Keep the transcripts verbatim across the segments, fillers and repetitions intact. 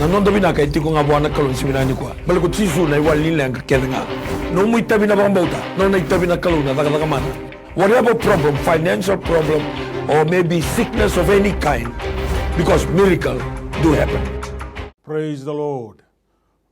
Na noda vinaka e tiko ga vua na Kalou ni siga vinaka nikua. Baleta ko Jisu na iwali ni leqa kece ga. Nomu itavi na vakabauta, nona itavi na Kalou na cakacaka mana. Whatever problem, financial problem, or maybe sickness of any kind, because miracle do happen. Praise the Lord.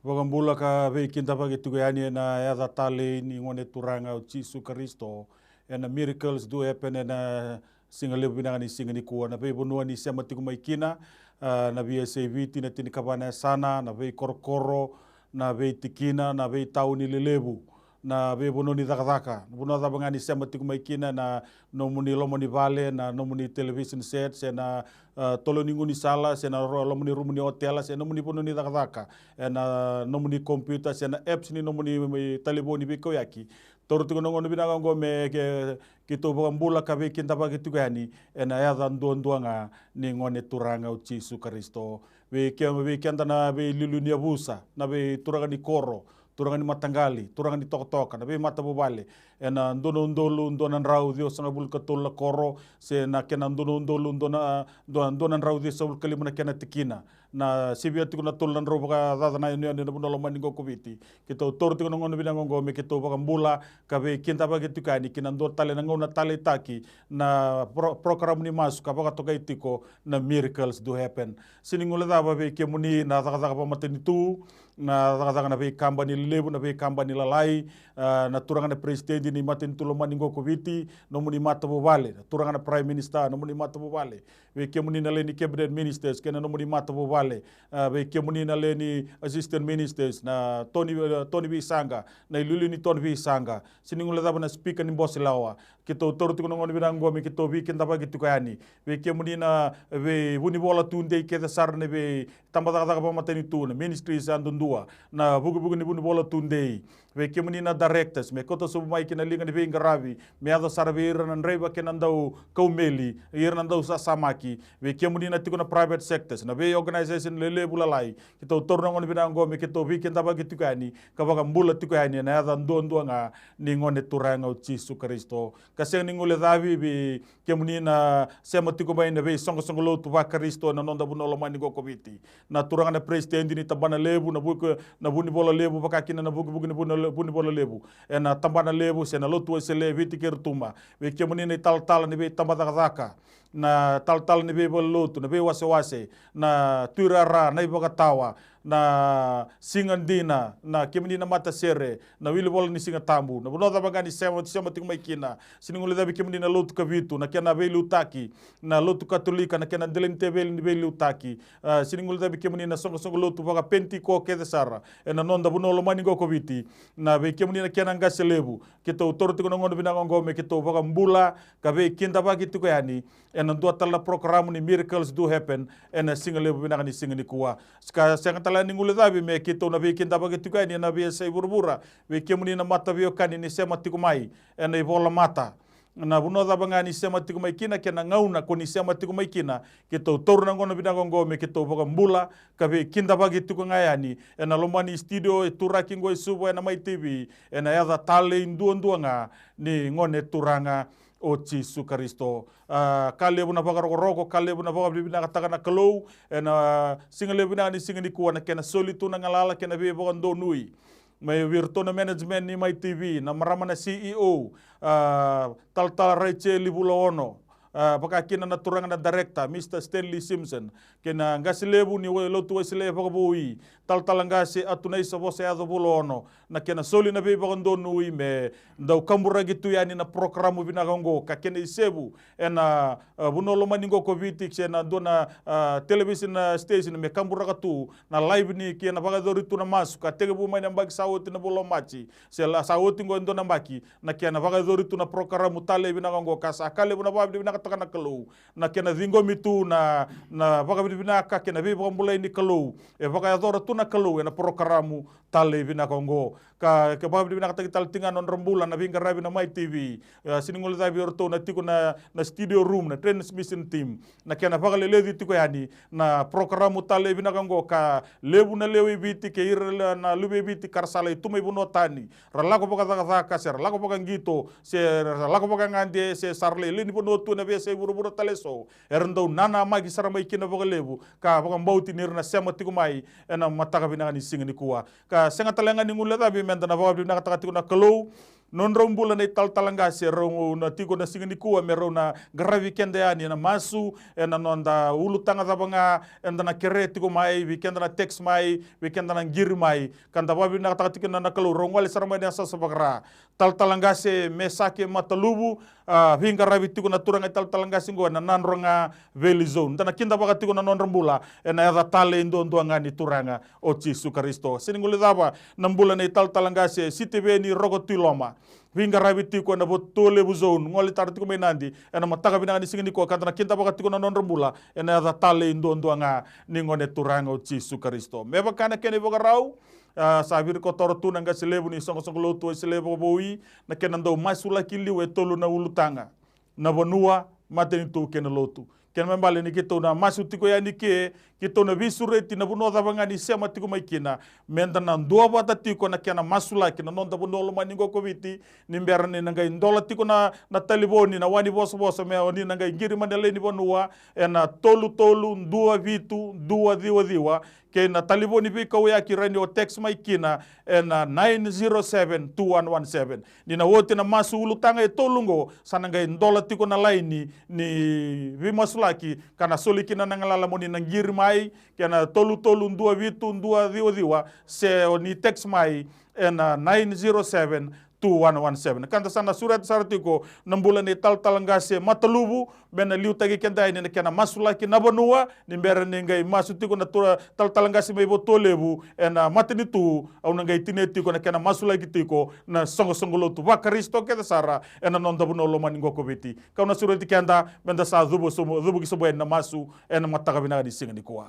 Vakabula ka veikidavaki tiko yani ena yaca talei ni Gone Turaga o Jisu Karisito. Ena miracles do happen ena siga levu vinaka ni siga nikua. Na veivanua ni sema tiko mai kina, ah, na V S A Viti, na tinikava na yasana, na veikorokoro, na veitikina, na veitauni lelevu, na veivanua ni cakacaka. Na vanua cava ga ni sema tiko mai kina, na nomuni loma ni vale, na nomuni television set, se na, ah, tolo ni gaunisala, se na ro-, loma ni rumu ni otela, se nomuni vanua ni cakacaka, ena nomuni computer, se na apps ni nomuni, mai talevoni veikauyaki. Taura tiko na gauna vinaka oqo me ke, keitou vakabula ka veikidavaki tiko yani ena yaca duadua ga ni Gone Turaga o Jisu Karisito. Vei ke, vei keda na veiliuliu ni yavusa, na veituraga ni koro, turaga ni mataqali, turaga ni tokatoka, na veimatavuvale, ena dua na udolu dua na drau ciwasagavulu ka tolu na koro, se na kena dua na udolu dua na, dua, dua na drau ciwasagavulu ka lima na kena tikina. Na sivia tiko na tolu na drau vakacaca na yanuyanu ena vanua lomani qo ko Viti. Keitou taura tiko na gauna vinaka oqo me keitou vakabula ka veikidavaki tiko yani ki na dua tale na gauna taleitaki na pro-, program ni masu ka vakatokai tiko na Miracles Do Happen. Sega ni guilecava vei kemuni na cakacaka vakamatanitu, na cakacaka na veikabani lelevu, na veikabani lalai, ah, na turaga na president ni matanitu lomani qo ko Viti, nomuni matavuvale, na turaga na prime minister, nomuni matavuvale, vei kemuni na lewe ni cabinet ministers kei na nomuni matavuvale, ah, vei kemuni na lewe ni assistant ministers, na toni, ah, toni veisaqa, na iliuliu ni toni veisaqa. Sega ni guilecava na speaker ni bose lawa. Keitou taura tiko na gauna vinaka oqo me keitou veikidavaki tiko yani. Vei kemuni na veivunivola tudei kece sara na veitabacakacaka vakamatanitu, na ministries yadudua, na vukivuki ni vunivola tudei. Vei kemuni na directors, me kauta sobu mai ki na liga ni veiqaravi, me yaco sara vei ira na draiva kei na dau kaumeli, ira na dau sasamaki. Vei kemuni na tiko na private sectors, na veiorganisation lelevu lalai. Keitou taura na gauna vinaka oqo me keitou veikidavaki tiko yani, ka vakabula tiko yani ena yaca duadua ga ni Gone Turaga o Jisu Karisito. Ka sega ni guilecavi vei kemuni na sema tiko mai na veisoqosoqo lotu vaKarisito ena noda vanua lomani qo ko Viti. Na turaga na president ni tabana levu, na vuku, na vunivola levu, vaka kina na vukivuki ni vuni-, vunivola levu. Ena tabana levu, se na Lotu Wesele e Viti kei Rotuma. Vei kemuni na italatala ni veitabacakacaka, na talatala ni veivalenilotu, na veiwasewase, na tuirara, na ivakatawa, na siga dina, na kemuni na matasere, na wilivola ni Siga Tabu, na vanua cava ga ni sema, sema tiko mai kina. Sega ni guilecavi kemuni na Lotu Kavitu, na kena veiliutaki, na Lotu Katolika, na kena dela ni teveli ni veiliutaki. Ah, sega ni guilecavi kemuni na soqosoqo lotu vakaPenitiko kece sara ena noda vanua lomani qo ko Viti. Na vei kemuni na kena qase levu, keitou taura tiko na gauna vinaka oqo me keitou vakabula ka veikidavaki tiko yani ena dua tale na program ni Miracles Do Happen ena siga levu vinaka ni siga nikua. Ka sega tale ni guilecavi me keitou na veikidavaki tiko yani ena veiyasai vuravura, vei kemuni na mataveiwekani ni sema tiko mai ena ivolamata. Na vanua cava ga ni sema tiko mai kina kei na gauna ko ni sema tiko mai kina, keitou taura na gauna vinaka oqo me keitou vakabula ka veikidavaki tiko ga yani ena loma ni studio e turaki qo e Suva ena Mai T V, ena yaca talei duadua ga ni Gone Turaga o Jisu Karisito. Ah, ka levu na vakarokoroko, ka levu na vakavinavinakataka na Kalou ena siga levu vinaka ni siga nikua, na kena soli tu na galala kei na veivakadonui. Mai vei iratou na management ni Mai T V, na marama na C E O, ah, talatala Rachel Vulaono, ah, vaka kina na turaga na director, Mister Stanley Simpson, kei na qase levu ni Lotu Wesele e Vakavoui, talatala qase Atunaisa Vosayaco Vulaono, na kena soli na veivakadonui me dau kaburaki tu yani na porokaramu vinaka oqo ka kena isevu ena, ah, vanua lomani qo ko Viti, se na dua na, ah, television, ah, station me kaburaka tu na live ni kena vakayacori tu na masu ka tekivu mai na yabaki sa oti na vula o Maji, se la sa oti qo e dua na yabaki, na kena vakayacori tu na porokaramu talei vinaka oqo ka sa ka levu na vakavinavinakataka na Kalou. Na kena ciqomi tu na, na vakavinavinaka kei na veivakabulai ni Kalou e vakayacora tu na Kalou ena porokaramu talei vinaka oqo. Ka, ka vakavinavinakataki tale tiko ga na nodra bula na veiqaravi na Mai T V. E, sega ni guilecavi iratou na tiko na, na studio room, na transmission team, na kena vakaleleci tiko yani na porokaramu talei vinaka oqo ka levu na lewe i Viti kei ira na luve i Viti ka ra sa lai tu mai vanua tani, ra lako vakacakacaka se ra lako vakaqito se ra lako vakagade se sa ra lai lewe ni vanua tu ena veiyasai vuravura tale eso era dau nanamaki sara mai kina vakalevu, ka vakabauti ni ra na sema tiko mai ena mataka vinaka ni siga nikua. Ka sega tale ga ni guilecavi, meda na vakavinavinakataka tiko na Kalou, nodrau bula na italatala qase, rau na tiko na siga nikua me rau na qaravi keda yani ena masu, ena noda ulutaga cava ga eda na kerea tiko mai, vei keda na text mai, vei keda na qiri mai, ka da vakavinavinakataka tiko na, na Kalou, rau gole sara mai na yasayasa vakaRa. Talatala qase Mesake Mataluvu, a, veiqaravi tiko na turaga italatala qase qo ena Nadroga Valley Zone. Da na kidavaka tiko na nodra bula ena yaca talei duadua ga ni Turaga o Jisu Karisito. Sega ni guilecava na bula na italatala qase Sitiveni Rokotuiloma, veiqaravi tiko ena Votutolevu Zone, gole tara tiko mai Nadi ena mataka vinaka ni siga nikua, ka da na kidavaka tiko na nodra bula ena yaca talei duadua ga ni Gone Turaga o Jisu Karisito. Me vaka na kena ivakarau, a, sa virikotora tu na qase levu ni soqosoqo lotu o Wesele Vakavoui, na kena dau masulaki liu e tolu na ulutaga: na vanua, matanitu kei na lotu. Kena ibalebale ni keitou na masu tiko yani ke, keitou na veisureti na vanua cava ga ni sema tiko mai kina, meda na duavata tiko na kena masulaki na noda vanua lomani qo ko Viti, ni bera ni na qai dola tiko na, na talevoni, na wani vosavosa, me o ni na qai qiri mai na lewe ni vanua ena tolu tolu dua vitu dua ciwa ciwa, kei na talevoni veikauyaki, rawa ni o text mai kina ena nine zero seven two one one seven. Ni na oti na masu ulutaga e tolu qo, sa na qai dola tiko na laini ni veimasulaki, ka na soli kina na galala mo ni na qiri mai, kei na tolu tolu dua vitu dua ciwa ciwa, se o ni text mai ena nine zero seven two one one seven. Ka da sa na sureta sara tiko na bula ni talatala qase Mataluvu, me na liutaki keda yani na kena masulaki na vanua, ni bera ni qai masu tiko na tura, talatala qase mai Votutolevu ena matanitu, au na qai tinia tiko na kena masulaki tiko na soqosoqo lotu vaKarisito kece sara ena noda vanua lomani qo ko Viti. Kau na sureti keda meda sa cuva sobu, cuvuki sobu yani na masu ena mataka vinaka ni siga nikua.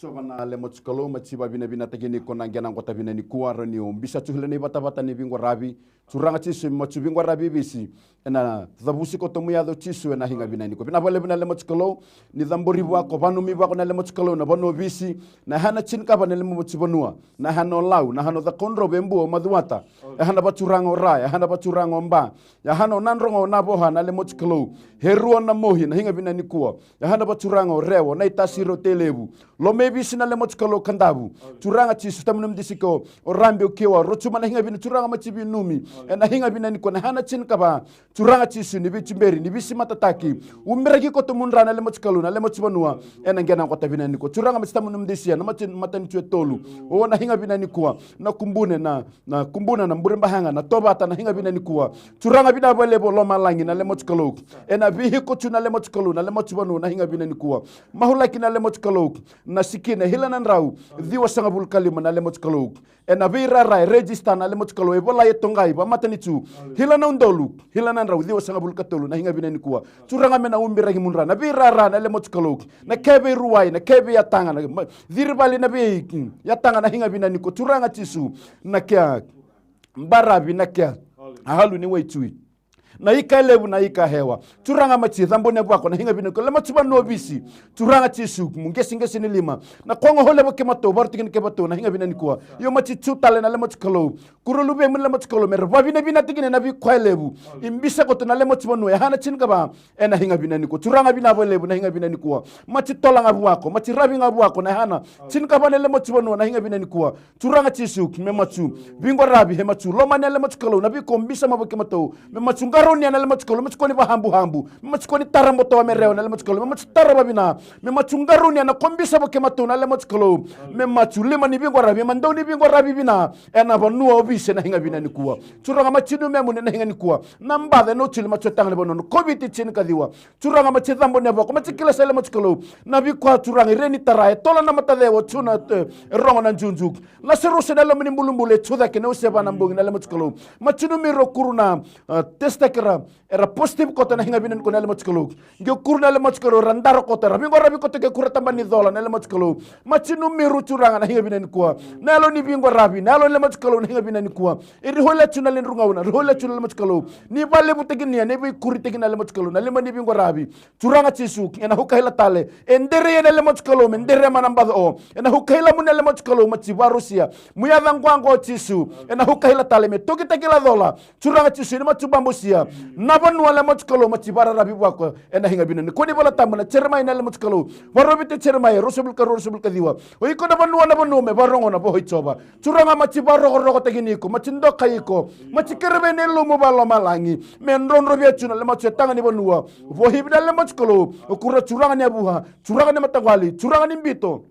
Jiova na Yalomatuku Kalou, matua, vakavinavinakataki iko na kena qota vinaka nikua, rawa ni o biuta tu hela na ivatavata ni veiqaravi. Turaga Jisu, matua, veiqaravi e veisiga ena cavuti koto mai, yaco Jisu, ena siga vinaka nikua. Vinaka vakalevu na Yalomatuku Kalou, ni cabori vua ko, vanumi vua ko na Yalomatuku Kalou na vanua e veisiga, na yasana tinikava na Yalomatuku vanua, na yasana o Lau, na yasana o Cakaudrove, Ebua, Macuata, yasana vakaturaga o Ra, yasana vakaturaga o Ba, yasana o Nadroga, o Navosa na Yalomatuku Kalou, Herua, Namosi, na siga vinaka nikua, yasana vakaturaga o Rewa, Naitasiri, o Tailevu, Lomaiviti na Yalomatuku Kalou, Kadavu. Turaga Jisu, tamunomu disi ko, o Rabi, o Kiwa, Rotuma na siga vinaka, Turaga, matua, veinanumi ena siga vinaka nikua na yasana tinikava. Turaga Jisu, ni veituberi, ni veisimatataki, ubiraki koto mudra na Yalomatuku Kalou, na Yalomatuku vanua ena kena qota vinaka nikua. Turaga, matua, tamunomu disi na mata, matanitu e tolu, o na siga vinaka nikua, na Kubuna, na na Kubuna, na Burebahaga, na Tovata na siga vinaka nikua. Turaga, vinaka vakalevu o lomalagi na Yalomatuku Kalou, ena veiiko tu na Yalomatuku Kalou, na Yalomatuku vanua na siga vinaka nikua. Masulaki na Yalomatuku Kalou na sikina e hila na drau ciwasagavulu ka lima na Yalomatuku Kalou. Ena veirara e register na Yalomatuku Kalou, e volai, e toqai vakamatanitu, hila na udolu hila na drau ciwasagavulu ka tolu na siga vinaka nikua. Turaga, me na ubiraki mudra na veirara na Yalomatuku Kalou, na kena veiruwai, na kena veiyataga, na ma, ciri vale na vei, mm, yataga na siga vinaka nikua. Turaga Jisu, na kena baravi, na kena alu ni waitui, na ika e levu, na ika e yawa. Turaga, matua, cabori vua ko na siga vinaka nikua na Yalomatuku vanua o Viti. Turaga Jisu, mu qeseqese ni lima, na koga holeva keimatou, vakarau tiko ni keimatou na siga vinaka nikua. Io, matua, tu tale na Yalomatuku Kalou, kuro luvemu na Yalomatuku Kalou, me ra vakavinavinakataki ena veika e levu e biuta koto na Yalomatuku vanua, yasana tinikava, ena siga vinaka nikua. Turaga, vinaka vakalevu na siga vinaka nikua. Matua, tola ga vua ko, matua, ravi ga vua ko na yasana tinikava na Yalomatuku vanua na siga vinaka nikua. Turaga Jisu, me matua veiqaravi, e matua lomani na Yalomatuku Kalou na veika o biuta mai vua keimatou. Me matua qarauni na Yalomatuku Kalou, me matua kua ni vakahabuhabu, me matua kua ni tara botoa me rewa na Yalomatuku Kalou, me matua tara vakavinaka, me matua qarauni na ka o biuta vua keimatou na Yalomatuku Kalou. Me matua lima ni veiqaravi, me dau ni veiqaravi vinaka ena vanua o Viti ena siga vinaka nikua. Turaga, matua, numemuni ena siga nikua na baca ena oti ni matua taga ni vanua na COVID tinikaciwa. Turaga, matua, cabori vua ko, matua, kila sa Yalomatuku Kalou na veika, Turaga, e rawa ni tara, e tola na matacewa, tu na, e, e rogo na juju. Lazarus ena loma ni bulubulu, e tu cake, na usiva na bogi na Yalomatuku Kalou. Matua, numei ira o kuru na, e, test kei ira, era positive koto na siga vinaka nikua na Yalomatuku Kalou. Qai o kuru na Yalomatuku Kalou, era dara koto, era veiqaravi koto, ke kura tabana ni cola na Yalomatuku Kalou. Matua, numei ira, Turaga, na siga vinaka nikua na yalo ni veiqaravi, na yalo ni Yalomatuku Kalou na siga vinaka nikua. Ira holea tu na ledru gauna, ira holea tu na Yalomatuku Kalou. Ni vakalevutaki ni, ni veikuritaki na Yalomatuku Kalou na lima ni veiqaravi. Turaga Jisu, ena hukaila tale, e dere na Yalomatuku Kalou me dere mai na baca o, ena hukailamuni na Yalomatuku Kalou, matua, vakarosia. Mu yaca qo, qo Jisu, ena hukaila tale me tokitaki, lacola. Turaga Jisu, ni matua, babosia Na vanua, Lewe matua Kalou, ma ti vakararavi vua koya ena higa vinaka nikua. Ni Vola Tabu na Jeremaia, na Lewe matua Kalou, vakarau vei Jeremaia, ruasagavulu ka rua, ruasagavulu ka ciwa: O iko na vanua, na vanua me vakarogona vua o Jiova. Turaga, ma ti vakarokorokotaki iko, ma ti dokai iko, ma ti kerea na ilumu vakalomalagi me drodro vei au tu, na Lewe matua, e taga ni vanua. Vo hivi, na Lewe matua Kalou, o kura Turaga ni yavuha, Turaga ni mataqali, Turaga ni bito,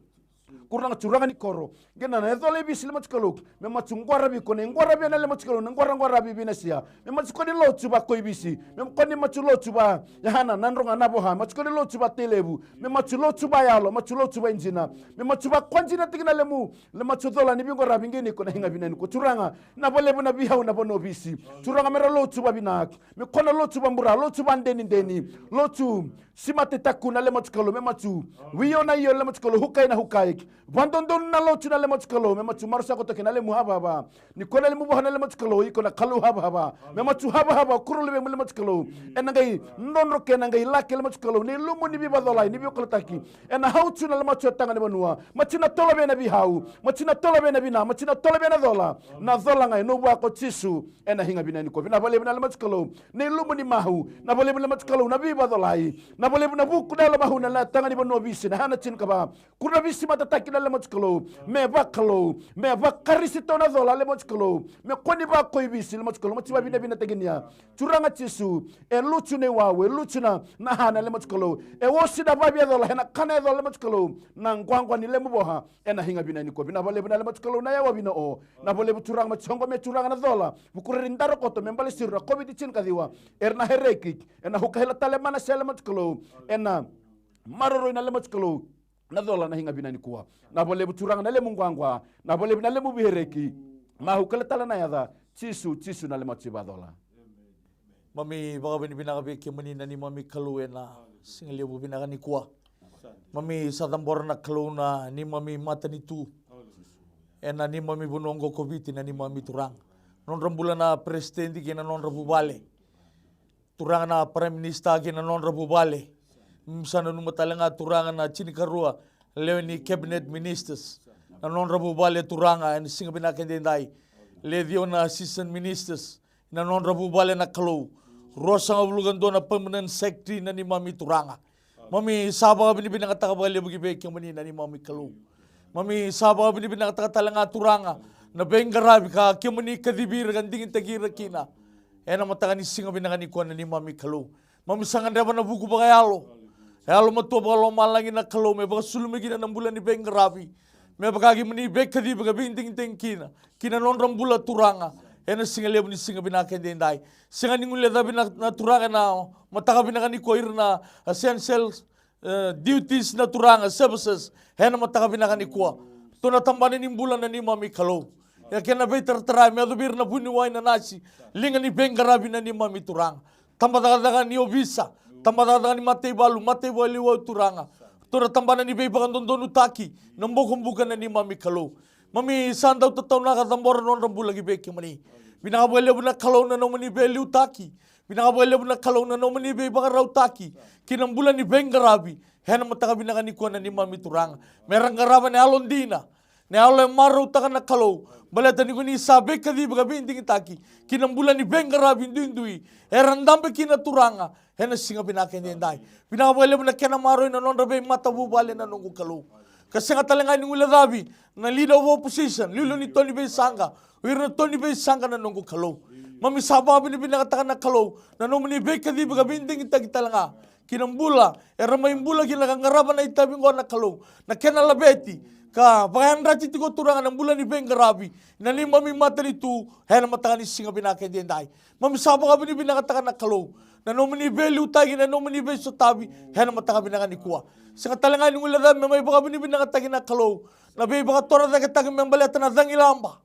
kura ga Turaga ni koro. Qai na, na icola i Visi, Lewe matua Kalou, me matua qwaravi iko, na iqwaravi, na Lewe matua Kalou, na qwaraqwaravi vinasia. Me matua kua ni lotu vakaivisi, me kua ni matua lotu vaka Yahana, Nadroga, Navoha, matua kua ni lotu vakaTailevu, me matua lotu vakayalo, matua lotu vakaidina, me matua vakadinataki na lemu, Lewe matua, cola ni veiqwaravi qai ni ko na higa vinaka nikua. Turaga, vinaka vakalevu na veiyau na vanua o Visi. Turaga, me ra lotu vakavinaka, me kua na lotu vakabura, lotu vakadenideni, lotu simatetaku, na Lewe matua Kalou, me matua io na io, Lewe matua Kalou, hukai na hukai. Vakadodonu na lotu, na Lewe matua Kalou, me matua maroroi koto kei na lemu havahava. Ni ko na lemu voha, na Lewe matua Kalou, iko na Kalou havahava. Me matua havahava o kura luvemu, Lewe matua Kalou, ena qai drodro kei na qai laki, Lewe matua Kalou, na ilumu ni veivakacolai, ni veivakalougatataki. Ena hau tu, na Lewe matua, e taga ni vanua, ma ti na tolovei na veiyau, ma ti na tolovei na vina, ma ti na tolovei na cola. Na cola ga e nomu vua ko Jisu. Ena higa vinaka nikua, vinaka vakalevu, na Lewe matua Kalou, na ilumu ni mau, vinaka vakalevu, Lewe matua Kalou, na veivakacolai, vinaka vakalevu na vuku, na yalo mau, na taga ni vanua o Visi, na yasana tinikava. Kura na veisimatataki, na Lewe matua Kalou, me vakalou, me vakarisito na cola, Lewe matua Kalou, me kua ni vakaivisi, Lewe matua Kalou, ma ti vakavinavinataki ni ya. Turaga Jisu, e lutu na iwau, e lutu na, na yasana, Lewe matua Kalou, e osi na vaveicola, ena kana icola, Lewe matua Kalou, na qwaqwa ni lemu voha. Ena higa vinaka nikua, vinaka vakalevu, na Lewe matua Kalou, na yawa vina o. Vinaka vakalevu Turaga, ma ti soqo mai Turaga na cola, vukuri ira ni daro koto me baleti ira na COVID tinikaciwa. Era na hereki, ena huka hila tale mai na sele, Lewe matua Kalou, ena maroroi, na Lewe matua Kalou, na cola ena higa vinaka nikua. Vinaka vakalevu Turaga na lemu qwaqwa, vinaka vakalevu na lemu veihereki. Mai huka hila tale ena yaca Jisu, Jisu na Lewe matua iVakacola. Mami vakavinavinaka vei kemuni na neimami Kalou ena siga levu vinaka nikua. Mami sa cabora na Kalou na neimami matanitu ena neimami vanua oqo ko Viti, na neimami Turaga. Nodra bula na peresitedi kei na nodra vuvale. Turaga na Prime Minister kei na nodra vuvale. Mami sa nanuma tale ga Turaga na tinikarua lewe ni cabinet ministers, na nodra vuvale Turaga ena siga vinaka edaidai. Le ciwa na assistant ministers, na nodra vuvale na Kalou. Ruasagavulu ka dua na permanent secretary na neimami Turaga. Mami sa vakavinavinakataka vakalevu ki vei kemuni na neimami Kalou. Mami sa vakavinavinakataka tale ga Turaga na veiqaravi ka kemuni kacivi ira ka digitaki ira kina. Ena mataka ni siga vinaka nikua na neimami Kalou. Mami sa gadreva na vuku vakayalo, yalomatua vakalomalagi na Kalou, me vakasulu mai kina na bula ni veiqaravi. Me vaka kemuni veikacivi ka veidigidigi kina, ki na nodra bula Turaga. Ena siga levu ni siga vinaka edaidai. Sega ni guilecavi na, na Turaga ena mataka vinaka nikua ira na essential, eh, duties na Turaga, services. Ena mataka vinaka nikua. Tou na tabana ni bula na neimami Kalou. Ia kena veitaratara, me yacovi ira na vuniwai, na nasi, liga ni veiqaravi na neimami Turaga. Tabacakacaka ni ovisa, tabacakacaka ni mataivalu, mataivalu Turaga. Tou na tabana ni veivakadodonutaki, na bokobuka na neimami Kalou. Mami sa dau tataunaka, cabora nodra bula ki vei kemuni. Vinaka vakalevu na Kalou na nomuni veiliutaki. Vinaka vakalevu na Kalou na nomuni veivakarautaki ki na bula ni veiqaravi. Ena mataka vinaka nikua na neimami Turaga. Me ra qarava na yalodina, na yalo e marautaka na Kalou. Baleta ni ko ni sa veikacivi ka veidigitaki ki na bula ni veiqaravi duidui era dabe kina Turaga. Ena siga vinaka edaidai. Vinaka vakalevu na kena maroroi na nodra veimatavuvale na noqu Kalou. Ka sega tale ga ni guilecavi na leader of opposition, liuliu ni to ni veisaqa, o ira na to ni veisaqa na noqu Kalou. Mami sa vakavinavinakataka na Kalou na nomuni veikacivi ka veidigitaki tale ga ki na bula era mai bula kina ka qarava na itavi oqo na Kalou. Na kena laveti ka vakayadrati tiko Turaga na bula ni veiqaravi na neimami matanitu. Ena mataka ni siga vinaka edaidai. Mami sa vakavinavinakataka na Kalou na nomuni veiliutaki, na nomuni veisotavi. Ena mataka vinaka nikua. Sega tale ga ni guilecavi me mai vakavinavinakataki na Kalou na veivakatorocaketaki me baleta na cagilaba.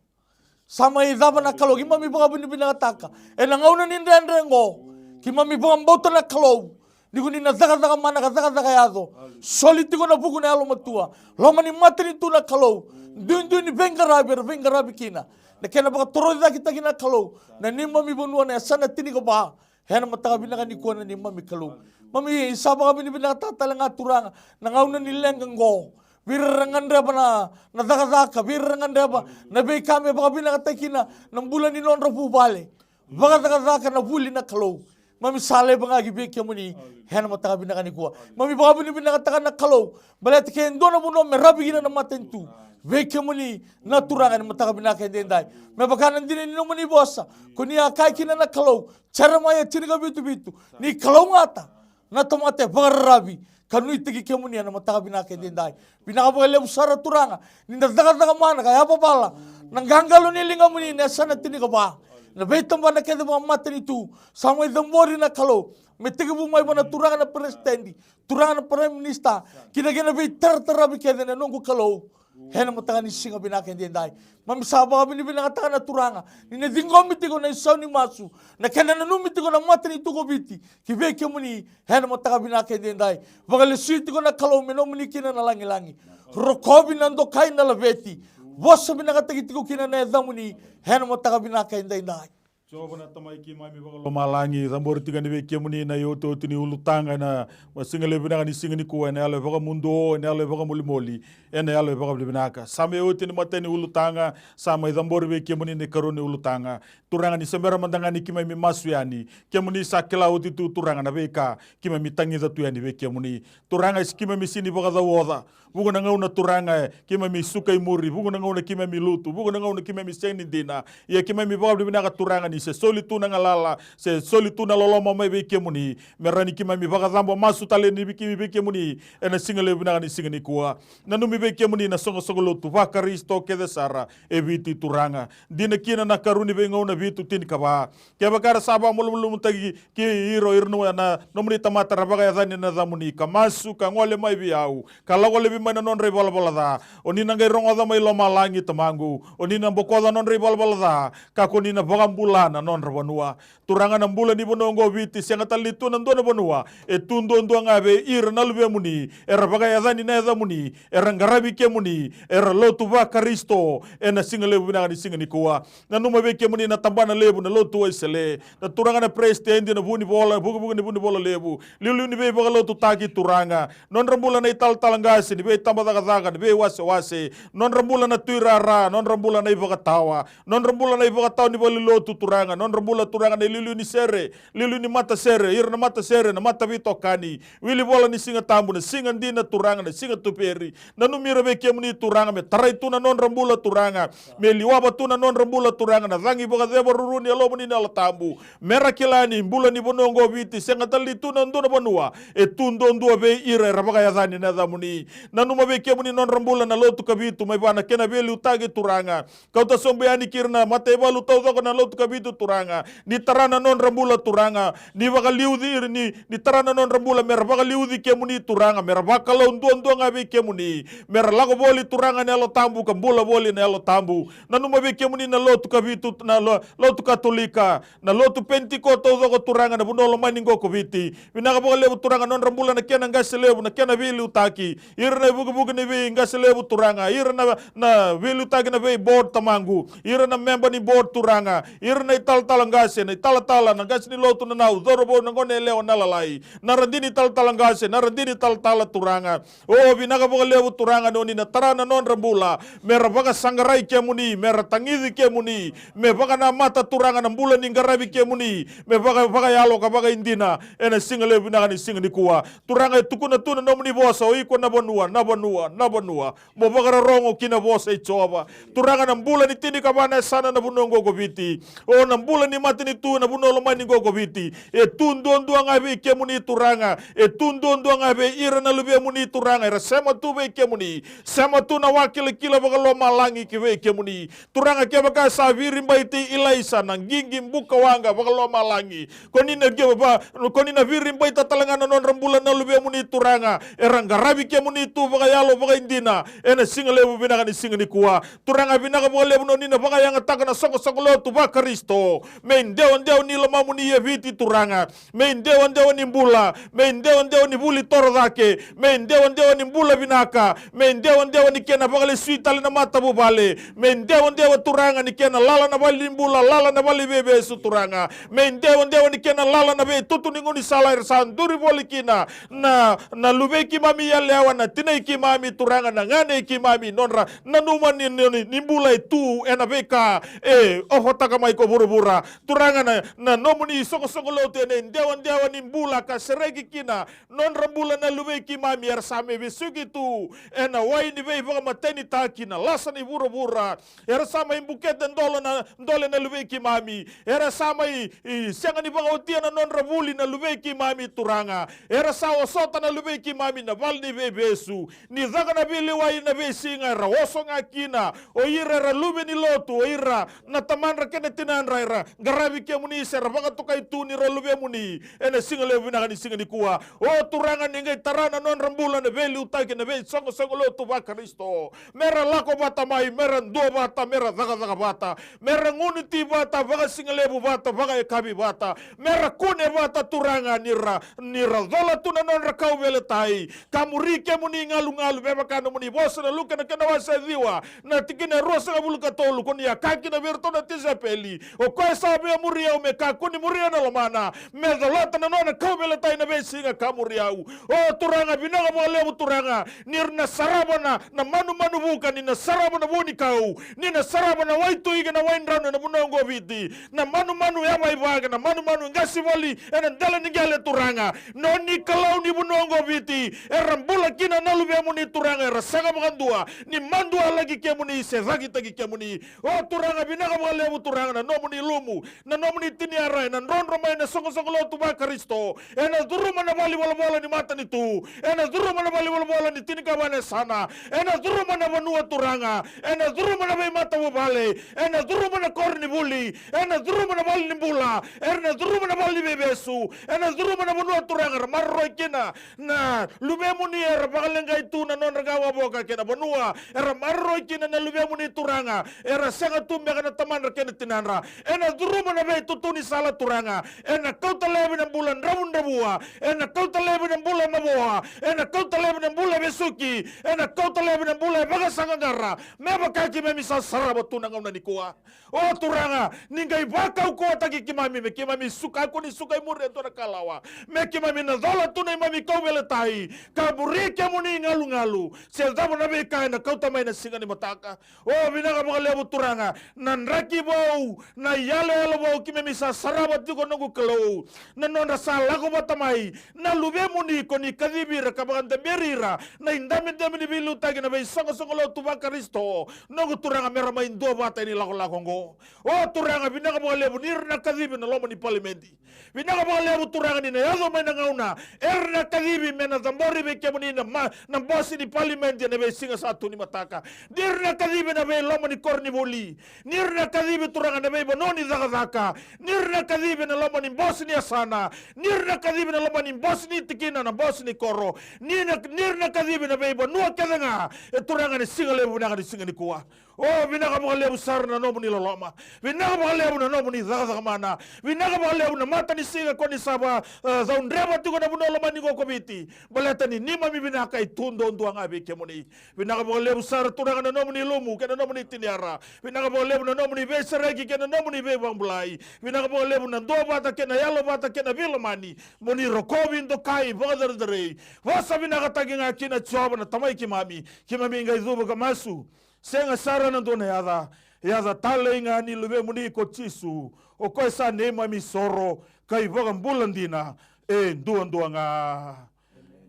Sa mai cava na Kalou, keimami vakavinavinakataka ena gauna ni dredre oqo. Keimami vakabauta na Kalou ni ko ni na cakacaka mana ka cakacaka yaco. Soli tiko na vuku na yalomatua, loma ni matanitu na Kalou. Duidui ni veiqaravi era veiqaravi kina, na kena vakatorocaketaki na Kalou na neimami vanua na yasana tinikava. Ena mataka vinaka nikua na neimami Kalou. Mami sa vakavinavinakataka tale ga Turaga na gauna ni leqa oqo. Vei ira era gadreva na, na cakacaka, vei ira era gadreva na veika me vakavinakataki kina na bula ni nodra vuvale. vakacakacaka na vuli na Kalou. Mami sa laiva ga ki vei kemuni ena mataka vinaka nikua. Mami vakavinavinakataka na Kalou baleta ke dua na vanua me ravi kina na matanitu, vei kemuni na Turaga ena mataka vinaka edaidai. Me vaka na dina ni nomuni vosa, ko ni a kaya kina na Kalou, Jeremaia tinikavitu vitu, ni kalougata na tamata e vakararavi ka nuitaki kemuni ena mataka vinaka edaidai. Vinaka vakalevu sara Turaga ni na cakacaka mana ka yavavala na qaqalo ni ligamuni ena yasana tinikava. Na veitabana kece vakamatanitu sa mai cabori na Kalou, me tekivu mai vua na Turaga na Peresitedi, Turaga na Prime Minister, kina kei na veitarataravi kece na noqu Kalou. Ena mataka ni siga vinaka edaidai, mami sa vakavinavinakataka na Turaga ni na ciqomi tiko na isau ni masu, na kena nanumi tiko na matanitu ko Viti ki vei kemuni ena mataka vinaka edaidai. Vakalesui tiko na Kalou me nomuni kina na lagilagi. Rokovi na dokai na laveti. Vosa vinakataki tiko kina na yacamuni ena mataka vinaka edaidai. Jiova na Tamai keimami vakalomalagi, cabori tiko yani vei kemuni na iotioti ni ulutaga ena siga levu vinaka ni siga nikua, ena yalo e vakamuduo, ena yalo e vakamolimoli, ena yalo e vakavinavinaka. Sa mai oti ni matai ni ulutaga, sa mai cabori vei kemuni na ikarua ni ulutaga. Turaga, ni se bera mada ga ni keimami masu yani, kemuni sa kila oti tu Turaga na veika keimami tagica tu yani vei kemuni. Turaga, e si keimami sini vakacauoca. Vuqa na gauna Turaga e keimami suka i muri, vuqa na gauna keimami lutu, vuqa na gauna keimami sega ni dina. Ia keimami vakavinavinaka Turaga ni se soli tu na galala, se soli tu na loloma mai vei kemuni, me rawa ni keimami vakacabo masu tale ni vei, vei kemuni ena siga levu vinaka ni siga nikua. Nanumi vei kemuni na soqosoqo lotu vaKarisito kece sara e Viti Turaga. Dina kina na karua ni Veigauna vitu tinikava. Kevaka era sa vakamalumalumutaki ki ira o ira na nomuni tamata era vakayacani na yacamuni, ka masu, ka gole mai vei au, ka lako laivi mai na nodra ivalavala ca, o ni na qai rogoca mai lomalagi Tamaqu, o ni na bokoca nodra ivalavala ca, ka ko ni na vakabula na nodra vanua. Turaga, na bula ni vanua oqo o Viti, sega tale ni tu na dua na vanua, e tu duadua ga vei ira na luvemuni era vakayacani na yacamuni, era qaravi kemuni, era lotu vaKarisito ena siga levu vinaka ni siga nikua. Nanuma vei kemuni na tabana levu na Lotu Wesele, na Turaga na Peresitedi, na Vunivola, vukevuke ni Vunivola Levu, liuliu ni veivakalotutaki Turaga, nodra bula na italatala qase ni veitabacakacaka, ni veiwasewase, nodra bula na tuirara, nodra bula na ivakatawa, nodra bula na ivakatawa ni valenilotu Turaga, nodra bula Turaga na iliuliu ni sere, liuliu ni matasere, ira na matasere, na mataveitokani, wilivola ni Siga Tabu, na siga dina Turaga, na siga tuperi. Nanumi ira vei kemuni Turaga me tarai tu na nodra bula Turaga, me liwava tu na nodra bula Turaga na cagi vakaceva ruru ni Yalomuni na Yalo Tabu. Me ra kila ni bula ni vanua oqo o Viti, sega tale ni tu na dua na vanua, e tu duadua vei ira era vakayacani na yacamuni. Nanuma vei kemuni nodra bula na Lotu Kavitu mai vua na kena veiliutaki Turaga. Kauta sobu yani kei ira na mataivalu taucoko na Lotu Kavitu Turaga. Ni tara na nodra bula Turaga. Ni vakaliuci ira, ni, ni tara na nodra bula me ra vakaliuci kemuni Turaga, me ra vakalou duadua ga vei kemuni. Me ra lako voli Turaga na Yalo Tabu ka bula voli na Yalo Tabu. Nanuma vei kemuni na Lotu Kavitu, na lo-, Lotu Katolika, na Lotu Penitiko taucoko Turaga na vanua lomani oqo ko Viti. Vinaka vakalevu Turaga nodra bula na kena qase levu, na kena veiliutaki. Ira na ivukevuke ni veiqase levu Turaga, ira na, na veiliutaki na vei board Tamaqu, ira na memba ni board Turaga, ira na italatala qase, na italatala, na qase ni lotu, na nau, cauravou, na gone yalewa, na lalai, na radini talatala qase, na radini talatala Turaga. O, vinaka vakalevu Turaga ni o ni na tara na nodra bula me ra vakasaqarai kemuni, me ra tagici kemuni, me vakanamata Turaga na bula ni qaravi kemuni me vaka, vakayalo ka vakaidina ena siga levu vinaka ni siga nikua. Turaga, e tukuna tu na nomuni vosa, o iko na vanua, na vanua, na vanua. Mo vakarorogo ki na vosa i Jiova. Turaga, na bula ni tinikava na yasana na vanua oqo ko Viti, o na bula ni matanitu na vanua lomani oqo ko Viti, e tu duadua ga vei kemuni Turaga. E tu duadua ga vei ira na luvemuni Turaga era sema tu vei kemuni. Sema tu na vakilakila vakalomalagi ki vei kemuni. Turaga, kevaka sa viribaiti Ilaisa na qiqi bukawaqa vakalomalagi, ko ni na, kevaka, ko ni na viribaita tale ga na nodra bula na luvemuni Turaga era qaravi kemuni tu vakayalo vakaidina ena siga levu vinaka ni siga nikua. Turaga, vinaka vakalevu ni o ni na vakayagataka na soqosoqo lotu vaKarisito me idewadewa ni lomamuni e Viti Turaga. Me idewadewa ni bula, me idewadewa ni vuli toro cake, me idewadewa ni bula vinaka, me idewadewa ni kena vakalesui tale na matavuvale, me idewadewa Turaga ni kena lala na valenibula, lala na vale ni veivesu Turaga, me idewadewa ni kena lala na veitutu ni gaunisala era sa duri voli kina na, na luvei keimami yalewa, na tinai keimami Turaga, na ganei keimami, nodra nanuma ni, ni, ni, ni bula e tu ena veika e ofotaka mai ko vuravura. Turaga, na, na nomuni soqosoqo lotu ena idewadewa ni bula ka sereki kina nodra bula na luvei keimami, era sa mai vesuki tu ena wai ni veivakamatenitaki na lasa ni vuravura. Era sa mai bukete dole na, dole na luvei keimami. Era sa mai, i, sega ni vakaotia na nodra vuli na luvei keimami, Turaga. Era sa osota na luvei keimami na vale ni veivesu. Ni caka na veilewai na veisiga, era oso ga kina o ira era luve ni lotu, o ira na tamadra kei na tinadra era qaravi kemuni se ra vakatokai tu ni ra luvemuni ena siga levu vinaka ni siga nikua. O Turaga, ni qai tara na nodra bula na veiliutaki na veisoqosoqo lotu vaKarisito. Me ra lako vata mai, me ra dua vata, me ra cakacaka vata, me ra gunu ti vata, vakasigalevu vata, vakayakavi vata, me ra kune vata, Turaga, ni ra, ni ra cola tu na nodra kauveilatai ka muri kemuni galugalu. Me vaka nomuni vosa na Luke na kena wase ciwa, na tikina e ruasagavulu ka tolu, ko ni a kaya kina vei iratou na tisaipeli, o koya sa via muri au me kakua ni muria na lomana, me colata na nona kauveilatai na veisiga ka muri au. O Turaga, vinaka vakalevu, Turaga, ni ra na sarava na, na manumanu vuka, ni na sarava na vunikau, ni na sarava na waitui kei na waidranu ena vanua oqo o Viti, na manumanu yavaiva kei na manumanu qasenivuli ena dela ni qele, Turaga. Noni Kalou ni vanua oqo o Viti, era bula kina na luvemuni, Turaga, era sega vakadua ni madualaki kemuni se cakitaki kemuni. O Turaga, vinaka vakalevu, Turaga, na nomuni lumu, na nomuni tiniara ena drodro mai na soqosoqo lotu vaKarisito, ena curuma na valenivolavola ni matanitu, ena curuma na valenivolavola ni tinikava na yasana, ena curuma na vanua, Turaga, ena curuma na veimatavuvale, ena curuma na koronivuli, ena curuma na valenibula, ena curuma na vale ni veivesu, ena curuma na vanua, Turaga, era maroroi kina na luvemuni, era vakaleqai tu na nodra qawavoka kei na vanua era maroroi kina na luvemuni, Turaga, era sega tu beka na tamadra kei na tinadra. Ena curuma na veitutu ni sala, Turaga, ena kauta laivi na bula dravudravua, ena kauta laivi na bula mavoa, ena kauta laivi na bula vesuki, ena kauta laivi na bula vakasaqaqara, me vaka keimami sa sarava tu na gauna nikua. O Turaga, ni qai vakaukauwataki keimami, me keimami suka, kakua ni suka i muri e dua na kalawa, me keimami na cola tu na neimami kauveilatai ka muri kemuni galugalu, se cava na veika ena kauta mai na siga ni mataka. O, vinaka vakalevu, Turaga, na draki vou, na iyaloyalo vou keimami sa sarava tiko, noqu Kalou, na nodra sa lako vata mai na luvemuni, ko ni kacivi ira ka vakadaberi ira na idabedabe ni veiliutaki na veisoqosoqo lotu vaKarisito, noqu Turaga, me ra mai duavata ena ilakolako oqo. O Turaga, vinaka vakalevu ni ra na kacivi na loma ni palimedi. Vinaka vakalevu, Turaga, ni na yaco mai na gauna era na kacivi me na cabori vei kemuni na, ma-, na bose ni palimedi ena veisiga sa tu ni mataka. Ni ra na kacivi na veiloma ni koronivuli. Ni ra na kacivi, Turaga, na veivanua ni cakacaka. Ni ra na kacivi na loma ni bose ni yasana. Ni ra na kacivi na loma ni bose ni tikina, na bose ni koro. Ni na, ni ra na kacivi na veivanua kece ga, e Turaga, ena siga levu vinaka ni siga nikua. O, vinaka vakalevu sara na nomuni loloma. Vinaka vakalevu na nomuni cakacaka mana. Vinaka vakalevu na matanisiga ko ni sa va, e, caudreva tiko na vanua lomani oqo ko Viti, baleta ni neimami vinaka e tu duadua ga vei kemuni. Vinaka vakalevu sara, Turaga, na nomuni lumu kei na nomuni tiniara. Vinaka vakalevu na nomuni veisereki kei na nomuni veivakabulai. Vinaka vakalevu na duavata kei na yalovata kei na veilomani. Mo ni rokovi, dokai, vakacerecerei, vosa vinakataki ga kina, Jiova na Tamai keimami. Keimami qai cuva ka masu. Sega sara na dua na yaca, yaca talei ga ni luvemuni ko Jisu, o koya sa neimami isoro ka iVakabula dina e duadua ga.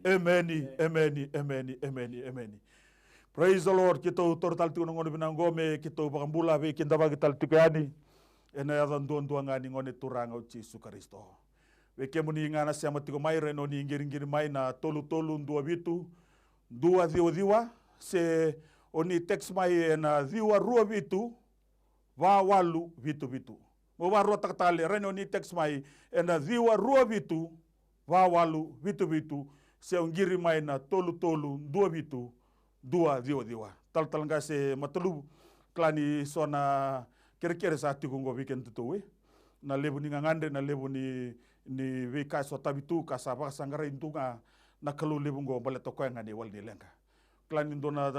Emeni, emeni, emeni, emeni, emeni. Praise the Lord. Keitou taura tale tiko na gauna vinaka oqo me keitou vakabula veikidavaki tale tiko yani ena yaca duadua ga ni Gone Turaga o Jisu Karisito. Vei kemuni ga na sema tiko mai, rawa ni o ni qiriqiri mai na tolu tolu dua vitu dua ciwa ciwa, se o ni text mai ena ciwa rua vitu va walu vitu vitu. Mo vakaruataka tale, rawa ni o ni text mai ena ciwa rua vitu va walu vitu vitu, se o qiri mai na tolu tolu dua vitu dua ciwa ciwa. Talatala qase Mataluvu, kila ni so na kerekere sa tiko oqo vei kedatou, e, na levu ni gagadre, na levu ni, ni veika e sotavi tu ka sa vakasaqarai tu ga na Kalou levu oqo baleta o koya ga na iwali ni leqa. Kila ni dua na,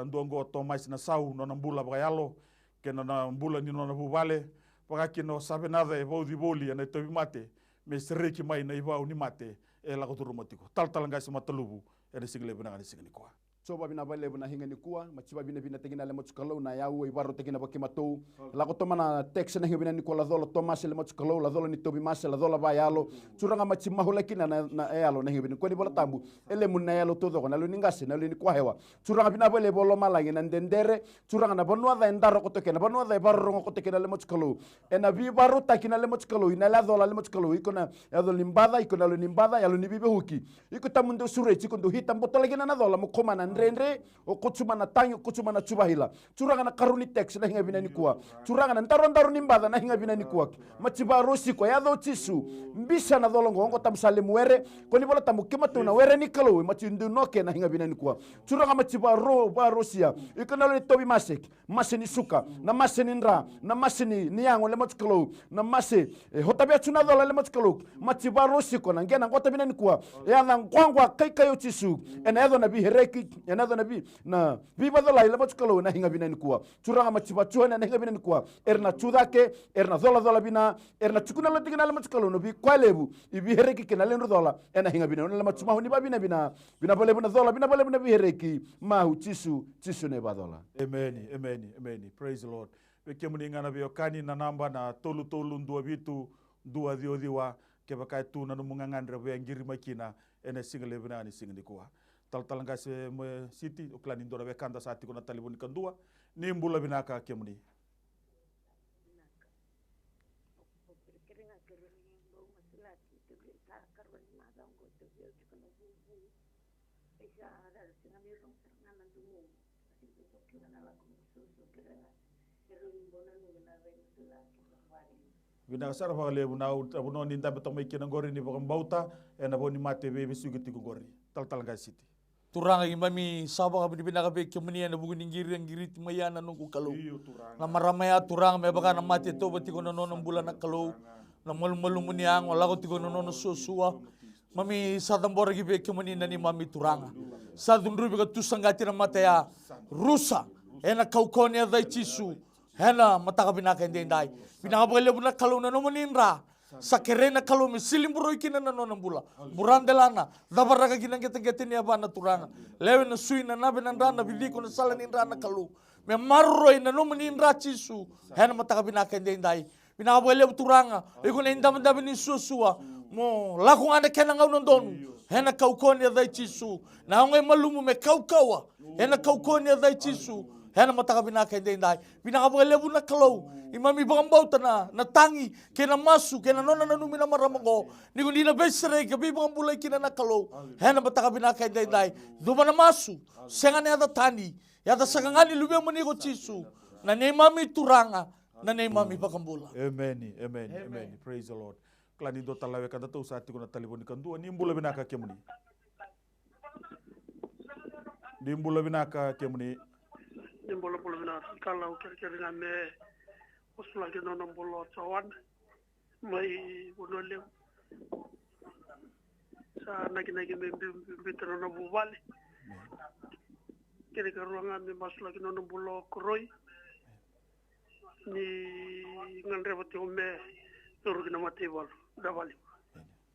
dua oqo o Tomasi Nasau, nona bula vakayalo kei na nona bula ni nona vuvale, vaka kina o Savenaca e vauci voli ena itauvimate me sereki mai na ivau ni mate e lako curuma tiko. Talatala qase Mataluvu, ena siga levu vinaka ni siga nikua. Jiova, vinaka vakalevu na higa nikua, mati vavinavinataki na Yalo Matua Kalou na yau e vakarautaki na vakimatou. Lako toma na text na higa vinaka nikua, lacola Tomase Yalo Matua Kalou, lacola ni Tovimase, lacola vayalo. Turaga, mati mahula kina na, na yalo na higa vinaka nikua ni Vola Tabu. E levu na yalo taucoko, na yalo ni qase, na yalo ni koahewa. Turaga, vinaka vakalevu o lomalagi na dredre. Turaga, na vanua ca e daro koto kei, na vanua ca e vakarorogo koto kei na Yalo Matua Kalou. Ena veivakarautaki na Yalo Matua Kalou, ina yalo cola Yalo Matua Kalou, iko na yalo ni baca, iko na yalo ni baca, yalo ni veiveivuke. Iko tabu dau sureti, iko dau hita botolaki na cola, mo koma na dredre, o koto mai na tagi, o koto mai na tuvahila. Turaga, na karua ni text na higa vinaka nikua. Turaga, na darodaro ni baca na higa vinaka nikua. Mati vakarosi iko, yaca o Jisu. Bisa na cola oqo, oqo tabu sa levu were, ko ni Vola Tabu, keimatou na were ni Kalou, mati dau noke na higa vinaka nikua. Turaga, mati vakaro, vakarosia. Iko na yalo ni Tovimase. Mase ni suka, na mase ni dra, na mase ni, ni yago Yalo Matua Kalou, na mase, e, hotavia tu na cola Yalo Matua Kalou, mati vakarosi iko na qena qota vinaka nikua, e yaca quaqua kaikai o Jisu, ena yaco na veihereki, ena yaco na vei, na veivacalai Yalo Matua Kalou, ena higa vinaka nikua. Turaga, mati vatuha na higa vinaka nikua, era na tu cake, era na colacola vina, era na tukuna lotiki na Yalo Matua Kalou, na veikoya levu, i veihereki kei na lewe ni cola, ena higa vinaka, na Yalo Matua Kalou ni vavinavina, vinaka vakalevu na cola, vinaka vakalevu na veihereki, mahu Jisu, Jisu na ivacola. Emeni, emeni, emeni. Praise the Lord. Vei kemuni ga na veiwekani, na naba na tolu tolu dua vitu dua ciwa ciwa, kevaka e tu na nomu gagadre vei a qiri mai kina ena siga levu vinaka ni siga nikua. Talatala Qase mai Siti, o kila ni dua na wekada sa tiko na talevoni kadua, ni bula vinaka kemuni. Vinaka sara vakalevu na au, na vanua ni dabe toka mai kina qori ni vakabauta, ena vo ni mate veivesuki tiko qori. Talatala Qase Siti. Turaga, keimami sa vakavinavinaka vei kemuni ena vuku ni qiri a qiriti mai ya na noqu Kalou. Io, Turaga. Na marama ya, Turaga, me vaka na mate e tauva tiko na nona bula na Kalou. Na malumalumu ni yago, lako tiko na nona suasua. Mami sa caboraki vei kemuni na neimami Turaga. Sa cudruvi ka tu saqati na mate ya. Rusa, ena kaukauwa ni yaca i Jisu. Ena mataka vinaka edaidai. Vinaka vakalevu na Kalou na nomuni dra. Sa kerei na Kalou me siliburoi kina na nona bula. Bura delana, cavaraka kina qeteqete ni yavana, Turaga. Lewe na sui, na nave na dra, na viciko, na sala ni dra na Kalou. Me maroroi na nomuni dra Jisu. Ena mataka vinaka edaidai. Vinaka vakalevu Turaga, iko na idavedave ni suasua. Mo lako ga na kena gauna donu. Ena kaukauwa ni yaca i Jisu. Na yago e malumu me kaukauwa. Ena kaukauwa ni yaca i Jisu. Ena mataka vinaka edaidai. Vinaka vakalevu na Kalou. Keimami vakabauta na, na tagi, kei na masu, kei na nona nanumi na marama oqo. Ni ko ni na veisereki ka veivakabulai kina na Kalou. Ena mataka vinaka edaidai. Cuva na masu. Sega na yaca tani. Yaca saka ga ni Luvemuni ko Jisu. Na neimami Turaga. Na neimami Vakabula. Emeni, emeni, emeni. Praise the Lord. Kila ni dua tale na wekadatou sa tiko na talevoni kadua, ni bula vinaka kemuni. Ni bula vinaka kemuni. Ni bula, bula vinaka. Kala au kerekere ga me masulaki nona bula o Joana mai Vanua Levu. Sa nakinaki me bi-, bi-, biuta nona vuvale. Kena ikarua ga me masulaki nona bula o Koroi. Ni gadreva tiko me curu ki na mataivalu. Vinaka vakalevu.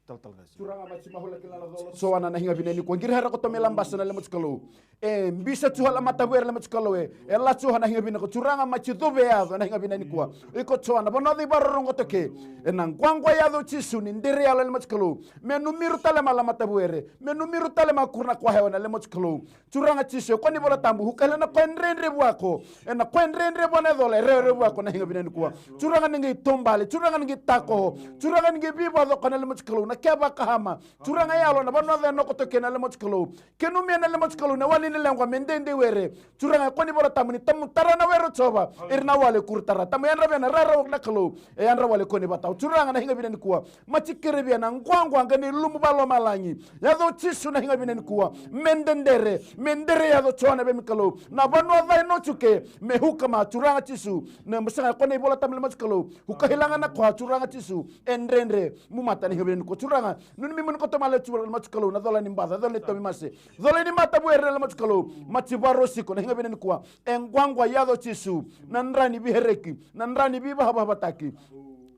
Talatala Qase. Turaga, mati mahula kila na cola. Joana na higa vinaka nikua. Qiri hara koto mai Labasa na Yalo Matua Kalou. E bisa tu hala matavuere Yalo Matua Kalou e. E la tu hala na higa vinaka. Turaga, mati cuve yaco na higa vinaka nikua. Iko Joana, vanua ca i vakarorogo koto ke. Ena quaqua yaca o Jisu ni dere yalo Yalo Matua Kalou. Me numiru tale mai hala matavuere. Me numiru tale mai kuru na koahewa na Yalo Matua Kalou. Turaga Jisu, e kua ni Vola Tabu, hukaila na koya e dredre vua ko. Ena koya e dredre vua na yacola, e rerevaki vua ko na higa vinaka nikua. Turaga ni qai taubale, Turaga ni qai takoho. Turaga ni qai veivakacokona na Yalo Matua Kalou, na kevaka hama. Turaga yalo, na vanua ca e no koto kei na Yalo Matua Kalou. Kenumia na Yalo Matua Kalou, na wali ni lequa, me dede were. Turaga e kua ni Vola Tabu, ni tamu tara na were o Jiova. Ira na wale kuru tara. Tamu yadra vei na rarawa na Kalou. E yadra wale kua ni vatau. Turaga na higa vinaka nikua. Mati kerevia na quaqua ga ni lumu vakalomalagi. Yaca o Jisu na higa vinaka nikua. Me dedere, me dere yaco Joana vei mi Kalou. Na vanua ca e no tu ke, me huka mai Turaga Jisu. Na masaka e kua na iVola Tabu Yalo Matua Kalou. Huka hilaga na kua Turaga Jisu. E dredre, mu mata na higa vinaka nikua. Turaga, nunu mi muni koto mai Yalo Matua Kalou. Na cola ni baca, cola ni tauvimase. Cola ni matavuere Yalo Matua Kalou. Mati vakarosiko na higa vinaka nikua. E quaqua yaco Jisu. Na dra ni vihereki. Na dra ni vivavavataki.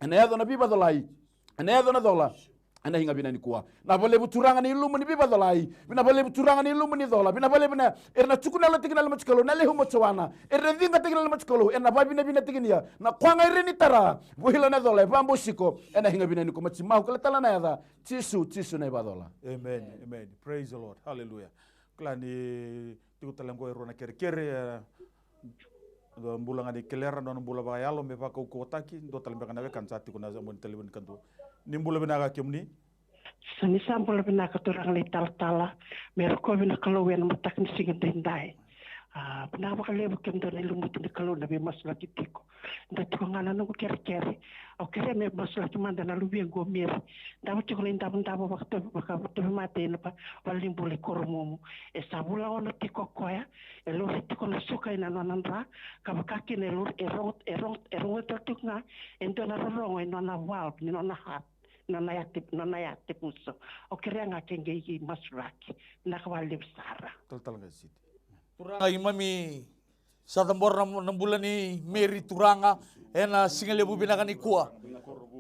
Ena yaco na vivacolai. Ena yaco na cola. Ena higa vina nikua. Vinaka vakalevu Turaga ni ilumu ni vivacolai. Vinaka vakalevu Turaga ni ilumu ni cola. Vinaka vakalevu na era na tukuna yalo tiki na lemaci Kalou na lehu mo Joana. Era na ciqataki na lemaci Kalou. Era na vavinavina tiki nia na koa ga ira ni tara. Vuhila na cola e vabosiko. Ena higa vina nikua maci mahu kala tala na yaca. Jisu, Jisu na ivacola. Amen. Amen. Praise the Lord. Hallelujah. Kila ni tiko tale qo e rua na kerekere, e, dua bula ga ni kelera, nona bula vakayalo me vakaukauwataki, dua tale beka na wekana sa tiko na moni talevoni kadua. Ni bula vinaka kemuni. Sa ni sa bula vinaka turaga na italatala, me rokovi na Kalou ena mataka ni siga daidai. A, vinaka vakalevu kemudou na ilumuti ni Kalou na veimasulaki tiko. Da tiko ga na noqu kerekere. Au kerea me masulaki mada na luvequ o Meri. Davo tiko na idavodavo vakatauvimate ena valenibula i Koromumu. E sa vula ono tiko o koya. E lori tiko na suka ena nona dra. Ka vaka kina e lori, e rogo, e rogo, e rogo tale tiko ga e dua na rorogo ena nona valve ni nona heart. Nona yati, nona yati puso. Au kerea ga ke qai masulaki. Vinaka vakalevu sara. Talatala qai Siti. Turaga i mami sa cabora na, na bula ni Meri Turaga ena siga levu vinaka nikua.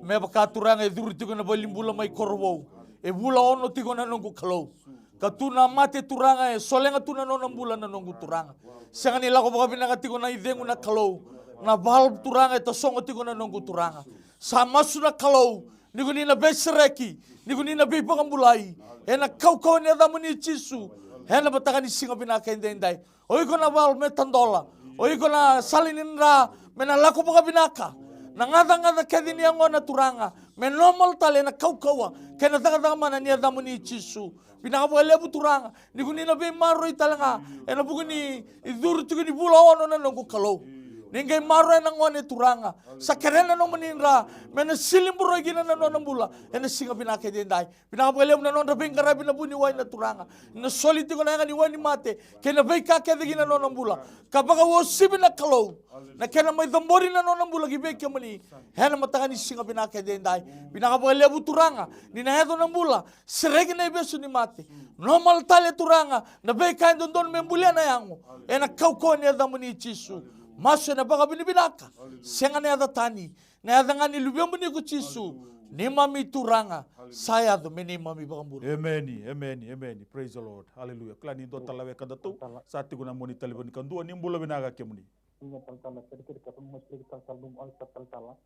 Me vaka Turaga e curu tiko na valenibula mai Korovou. E vula ono tiko na noqu Kalou. Ka tu na mate Turaga e solega tu na nona bula na noqu Turaga. Sega ni lako vakavinaka tiko na icegu na Kalou. Na valve Turaga e tasogo tiko na noqu Turaga. Sa masu na Kalou. Ni ko ni na veisereki. Ni ko ni na veivakabulai. Ena kaukauwa ni yacamuni Jisu. Ena mataka ni siga vinaka edaidai. O iko na valve me tadola. O iko na sala ni dra me na lako vakavinaka. Na gacagaca kece ni yagona Turaga me normal tale ena kaukauwa kei na cakacaka mana ni yacamuni Jisu. Vinaka vakalevu Turaga ni ko ni na veimaroroi tale ga ena vuku ni curu tiko ni vula ono na noqu Kalou. Ni qai maroroya na gone Turaga. Sa kerea na nomuni dra me na siliburoi kina na nona bula ena siga vinaka edaidai. Vinaka vakalevu na nodra veiqaravi na vuniwai na Turaga. Na soli tiko na yaga ni wai ni mate kei na veika kece ki na nona bula. Ka vakauasivi na Kalou na kena mai cabori na nona bula ki vei kemuni. Ena mataka ni siga vinaka edaidai. Vinaka vakalevu Turaga ni na yaco na bula. Sereki na ivesu ni mate. Normal tale Turaga na veika e dodonu me bulia na yago. Ena kaukauwa ni yacamuni Jisu. Masu ena vakavinavinaka. Sega na yaca tani. Na yaca ga ni luvemuni ko Jisu, neimami Turaga, sa yaco me neimami vakabula. Emeni, emeni, emeni. Praise the Lord. Hallelujah. Kila ni dua tale wekadatou sa tiko na moni talevoni kadua, ni bula vinaka kemuni. Io talatala, kerekere ka sa masulaki talatala, nomu alsa talatala.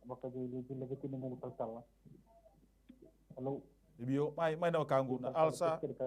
Vakaveiliutaki na nomu talatala. Hello. Io, mai, mai na wekaqu na alsa. Kerekere ka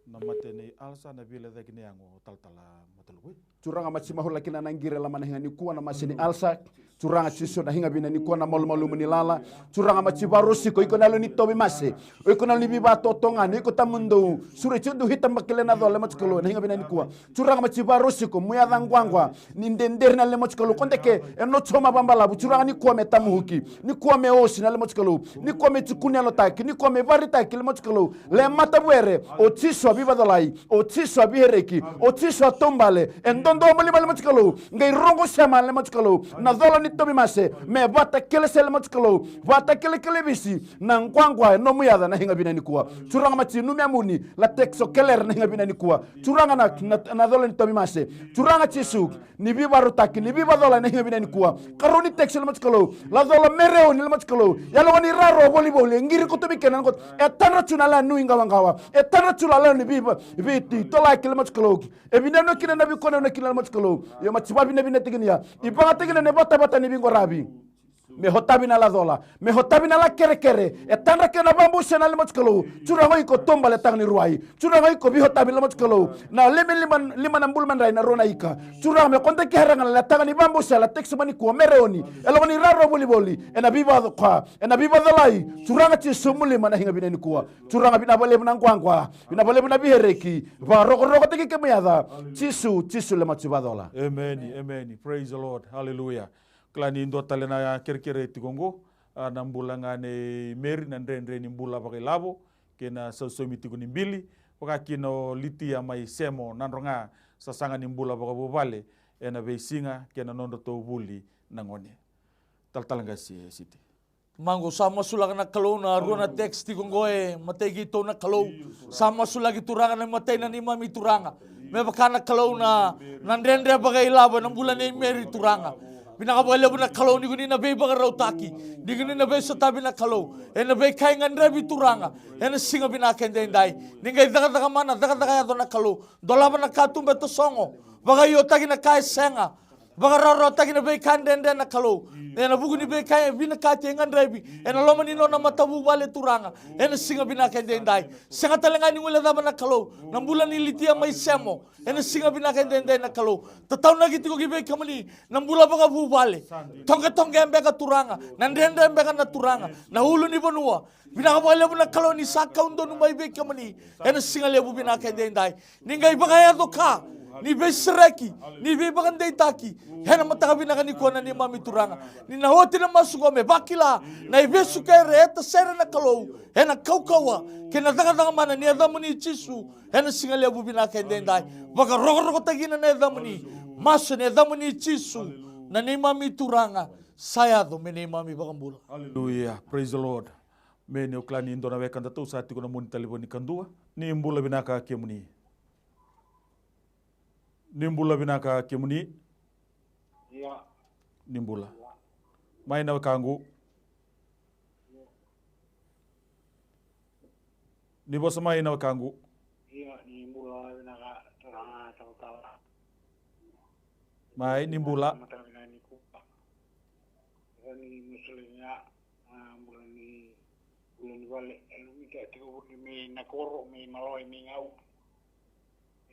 Na mate nei alsa, na veilecayaki ni yago, talatala Mataluvu. Turaga, maci mahula kina na qiri lama na higa nikua na mase ni alsa. Turaga Jisu, na higa vina nikua na malumalumu ni lala. Turaga, maci varosiko, iko na yalo ni tauvimase. O iko na yalo ni veivakatotogani, o iko tamudou. Sure, jiu dou hitabakile na cola, maci Kalou, na higa vina nikua. Turaga, maci varosiko, muya ca quaqua. Ni dederi na le maci Kalou, ko deke e notsoma vabalavu. Turaga, nikua me tamuhuki. Nikua me osi na le maci Kalou. Nikua me tukuni yalotaki. Nikua me varitaki le maci Kalou. Le matavuere, o Jisu a vivacolai, o Jisu a vihereki, o Jisu a taubale. E dodomo lima le maci Kalou, qai rogo sema le maci Kalou. Na cola ni tauvimase, me vata kele se le maci Kalou. Vata kele kele visi, na quaqua e nomu yaca na higa vina nikua. Turaga maci numia muni, la tekso kelere na higa vina nikua. Turaga na, na, na cola ni tauvimase. Turaga Jisu, ni vivarutaki, ni vivacola ena higa vina nikua. Karua ni tekisi le maci Kalou. Lacola Mereoni le maci Kalou. Yalo ni raro volivoli, e qiri koto vei kena na koto. E tadra tu na la nui qawaqawa. E tadra tu la la ni viva, viti, tolaki le maci Kalou. E vinanua kina na vikona na kina le maci Kalou. Io maci vavinavina tikinia. I vagataki na ne vatavata ni viqoravi. Me hotavi na lacola, me hotavi na la kerekere, e tadra kei na vabusia na le maci Kalou. Turaga iko tobale taga ni ruai. Turaga iko vihotavi le maci Kalou. Na lima, lima, lima na bulu madrai na rua na ika. Turaga me kodaki haraga na le taga ni vabusia la tekisi mani kua Mereoni. E lako ni raro volivoli, ena vivaco koa, ena vivacolai. Turaga Jisu mulima na higa vina nikua. Turaga vina valevu na quaqua, vina valevu na vihereki. Varokorokotaki kemu yaca. Jisu, Jisu le maci vacola. Emeni, emeni. Praise the Lord. Hallelujah. Kila ni dua tale na kerekere tiko oqo, a, na bula ga nei Meri na dredre ni bula vakailavo kei na sausaumi tiko ni bili, vaka kina o Litia mai Semo, Nadroga, sasaga ni bula vakavuvale ena veisiga kei na nodratou vuli na gone. Talatala qase Siti. Maqu sa masulaka na Kalou na rua na text tiko oqo e matai keitou na Kalou. Sa masulaki Turaga na matai na neimami Turaga. Me vaka na Kalou na, na dredre vakailavo ena bula nei Meri Turaga. Vinaka vakalevu na Kalou ni ko ni na veivakarautaki, ni ko ni na veisotavi na Kalou ena veika e gadrevi Turaga ena siga vinaka edaidai. Ni qai cakacaka mana, cakacaka yaco na Kalou. Dolava na katuba e tasogo, vakaiotaki na ka e sega, vakarawarawataki na veika dredre na Kalou. Ena vuku ni veika e vinakati e gadrevi ena loma ni nona matavuvale Turaga ena siga vinaka edaidai. Sega tale ga ni guilecava na Kalou na bula ni Litia mai Semo ena siga vinaka edaidai na Kalou. Tataunaki tiko ki vei kemuni na bula vakavuvale. Togetoge beka Turaga, na dredre beka na Turaga, na ulu ni vanua. Vinaka vakalevu na Kalou ni sa kau donu mai vei kemuni ena siga levu vinaka edaidai. Ni qai vakayaco ka ni veisereki, ni veivakadeitaki ena mataka vinaka nikua na neimami Turaga. Ni na oti na masu qo me vakila na ivesu kere e tasere na Kalou ena kaukauwa kei na cakacaka mana ni yacamuni Jisu ena siga levu vinaka edaidai. Vakarokorokotaki kina na yacamuni. Masu ena yacamuni Jisu na neimami Turaga, sa yaco me neimami Vakabula. Hallelujah. Praise the Lord. Me ni o kila ni dua na wekadatou sa tiko na moni talevoni kadua. Ni bula vinaka kemuni. Ni bula vinaka kemuni. Ia. Ni bula. Mai na wekaqu. Ni vosa mai na wekaqu. Ia, ni bula vinaka, turaga talatala. Mai, ni bula. Mataka vinaka nikua. Ia, ni masulaki ga, a, bula ni, bula ni vale. E, ni ka tiko voli mai na koro, mai Malawai, mai Gau.